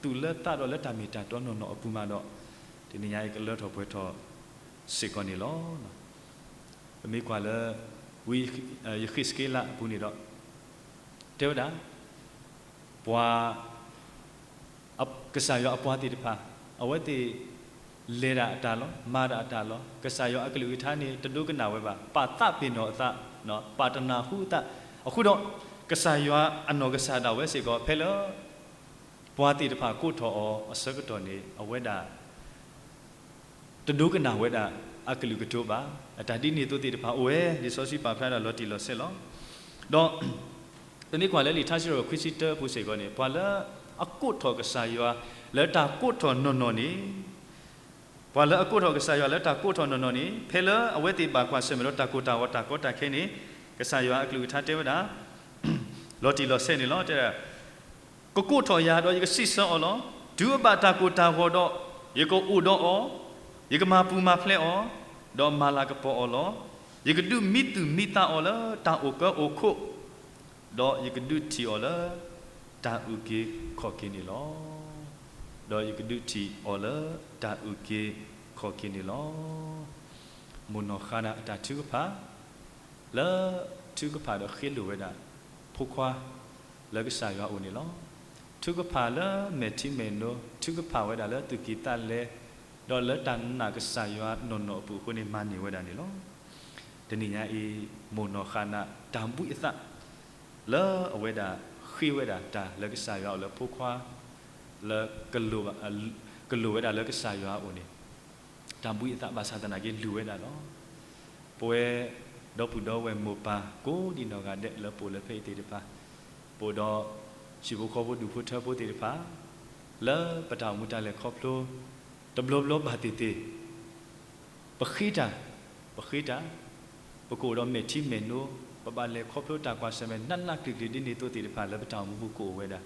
သူၣ်လၢသးဒီးလၢတၢ်မ့ၢ်တၢ်တီနီၢ်နီၢ်အပူၤမးဒီး, တနံၤညါအံၤကလၢထီၣ်ပှဲၤထီၣ်စ့ၢ်ကီးန့ၣ်လီၤ. ပမ့ၢ်ကွၢ်လၢ ဝံယဃ့းစက့လးအပူၤန့ၣ်ဒီး တဲဝဲဒၣ် ပှၤ ကစၢ်ယွၤအပှၤသ့ၣ်တဖၣ် အဝဲသ့ၣ် လဲၤဒၣ်အတၢ်လီၤ, မၤဒၣ်အတၢ်လီၤ, ကစၢ်ယွၤအကလုၢ်ကထါန့ၣ် တဒိကနၣ်ဝဲဘၣ်, ပာ်သးပ့ၤနီၣ်အသး, ပာ်တနၢ်ဟူအသး, အဃိဒီး ကစၢ်ယွၤအနီၢ်ကစၢ်ဒၣ်ဝဲစ့ၢ်ကီး ဖဲလၢ ပှၤသ့ၣ်တဖၣ်ကိးထီၣ်အီၤအဆၢကတီၢ်န့ၣ် အဝဲဒၣ် တဒိကနၣ်ဝဲဒၣ်အကလုၢ်ကတိၤဘၣ်. အတၢ်ဒ်န့ၣ်အသိးသ့ၣ်တဖၣ်အိၣ်ဝဲ လံာ်စီဆှံပာ်ဖျါဒၣ်လီၤတံၢ်လီၤဆဲးလီၤ. ဒီး ပမ့ၢ်ကွၢ်လၢလံာ်ထါစံးထီၣ်ပတြၢၤခွံဆံတၢအပူၤစ့ၢ်ကီးန့ၣ် ပှၤလၢအကိးထီၣ်ကစၢ်ယွၤ လၢတၢ်ကိးထီၣ်နီၢ်နီၢ်န့ၣ် ပှၤလၢအကိးထီၣ်ကစၢ်ယွၤလၢတၢ်ကိးထီၣ်နီၢ်နီၢ်န့ၣ် ဖဲလၢအဝဲသ့ၣ်ဘၣ်ကွၢ်ဆၢၣ်မဲာ်ဒီးတၢ်ကိၢ်တၢ်ဂီၤတၢ်ကီတၢ်ခဲန့ၣ် ကစၢ်ယွၤအကလုၢ်ကထါတဲဝဲဒၣ် လီၤတံၢ်လီၤဆဲးန့ၣ်လီၤ. တဲ ကကိးထီၣ်ယၤဒီးယကစံးဆၢအီၤလီၤ. တုၤအဘၣ်တၢ်ကိၢ်တၢ်ဂီၤဒီး ယကအိၣ်ဒီးအီၤ, ယကမၤပူၤမၤဖျဲးအီၤ, ဒီးမၤလၤကပီၤအီၤလီၤ. ယကဒုးမံသူၣ်မံသးအီၤလၢတၢ်အိၣ်ကၢအိၣ်ခိၣ်, ဒီးယကဒုးထံၣ်အီၤလၢတၢ်အုၣ်က့ၤခီၣ်က့ၤန့ၣ်လီၤ. ဒီးယကဒုးထံၣ်အီၤလၢတၢ်အုၣ်က့ၤခီၣ်က့ၤန့ၣ်လီၤ. မိၢ်နီၢ်ဃါနၤအတၢ်ထုကဖၣ် လၢထုကဖၣ်ဒီးဃ့လိာ်ဝဲဒၣ် ဖိခွါ လၢကစၢ်ယွၤအအိၣ်န့ၣ်လီၤ. ထုကဖၣ်လၢမဲာ်ထံမဲာ်နိ, ထုကဖၣ်ဝဲဒၣ်လၢသူၣ်ကံၢ်သးလဲ, ဒီးလၢတၢ်နာ်ကစၢ်ယွၤနီၢ်နီၢ်အပူၤအဃိန့ၣ် မၤန့ၢ်ဝဲဒၣ်န့ၣ်လီၤ. တနံၤညါအံၤ မိၢ်နီၢ်ဃါနၤ တၢ်ဘှံးအသး လၢအဝဲဒၣ်ဃ့ဝဲဒၣ်တၢ်လၢကစၢ်ယွၤအအိၣ်လၢဖိခွါ လၢ ကလိၣ်ဝဲဒၣ်လၢကစၢ်ယွၤအအိၣ်န့ၣ် တၢ်ဘှံးအသးဘၣ်ဆၣ်သနာ်က့လုၢ်ဝဲဒၣ်လီၤ. ပဝဲ ဒီပုၢ်ဒီဝဲၢ်မိၢ်ပၢ်ကိးဒံးနီၢ်ဂၤဒဲးလၢပအိၣ်လၢဖဲအံၤသ့ၣ်တဖၣ်, ပအိၣ်ဒီး ဟံၣ်ဖိဃီဖိဒူၣ်ဖိထၢဖိသ့ၣ်တဖၣ် လၢပတၢ်အိၣ်မူတၢ်လဲၤခီဖျိ တဘျီဘျီဘၣ်သ့ၣ်သ့ၣ် ပဃ့တၢ်, ပဃ့တၢ်, ပကအိၣ်ဒီးမဲာ်ထံမဲာ်နိ, ပဘၣ်လဲၤခီဖျိတၢ်ကွၢ်ဆၢၣ်မဲာ်နးနးကျံၤကျံၤဒ်န့ၣ်သိးသ့ၣ်တဖၣ်လၢပတၢ်အိၣ်မူပူၤကအိၣ်ဝဲဒၣ်.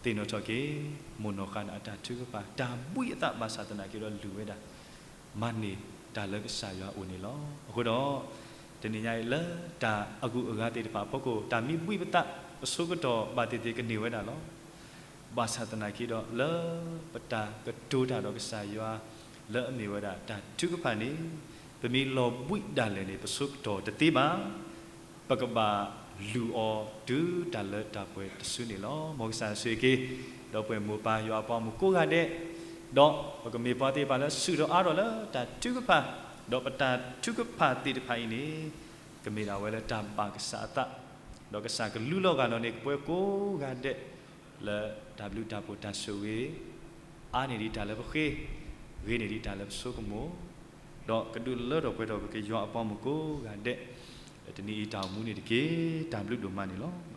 သ့ၣ်နီၣ်ထီၣ်က့ၤ မိၢ်နီၢ်ဃါနၤအတၢ်ထုကဖၣ် တၢ်ဘှံးအသးဘၣ်ဆၣ်သနာ်က့ဒီးလုၢ်ဝဲဒၣ် မၤန့ၢ်တၢ်လၢကစၢ်ယွၤအအိၣ်န့ၣ်လီၤ. အဃိဒီး တနံၤညါအံၤလၢတၢ်အဂုၤအဂၤသ့ၣ်တဖၣ်အဖီခိၣ် တၢ်မ့ၢ်ဘှံးပသး ပဆိကတီၢ်ဘၣ်သ့ၣ်သ့ၣ်ကန့ၢ်ဝဲဒၣ်လီၤ. ဘၣ်ဆၣ်သနာ်က့ဒီး လၢပတၢ်ကတိၤတၢ်ဒီးကစၢ်ယွၤ လၢအမ့ၢ်ဝဲဒၣ်တၢ်ထုကဖၣ်န့ၣ် ပမ့ၢ်လီၤဘှံးဒၣ်လဲာ်န့ၣ် ပဆိကတီၢ်တသ့ဘၣ်. ပကဘၣ်လုၢ်အီၤတုၤတၢ်လၢတၢ်ပှဲၤတစုန့ၣ်လီၤ. မ်ကစၢ်ဆိၣ်ဂ့ၤက့ၤ ဒီပုၢ်ဝဲၢ်မိၢ်ပၢ်ယွၤအပှၤမုၣ်ကိးဂၤဒဲး, ဒီးပကမ့ၢ်ပှၤသ့ၣ်တဖၣ်လၢဆူၣ်ထီၣ်အါထီၣ်လၢတၢ်ထုကဖၣ်, ဒီးပတၢ်ထုကဖၣ်သ့ၣ်တဖၣ်အံၤန့ၣ် ကမ့ၢ်ဒၣ်ဝဲလၢတၢ်ဘၣ်ကစၢ်အသး, ဒီးကစၢ်ကလူလီၤဂာ်ဒီးန့ၢ်ပဝဲကိးဂၤဒဲး လၢတၢ်ဘျုးတၢ်ဖှိၣ်တၢ်ဆိၣ်ဂ့ၤ, အါန့ၢ်ဒံးတၢ်လၢပဃ့, ဂ့ၤန့ၢ်ဒံးတၢ်လၢပဆိကမိၣ်, ဒီးကဒုးလၢထီၣ်ပှဲၤထီၣ်ပက့ၤယွၤအပှၤမုၣ်ကိးဂၤဒဲး, လၢတနံၤအံၤတၢ်အိၣ်မူန့ၣ်တက့ၢ်. တၢ်ဘျုးဒိၣ်မးန့ၣ်လီၤ.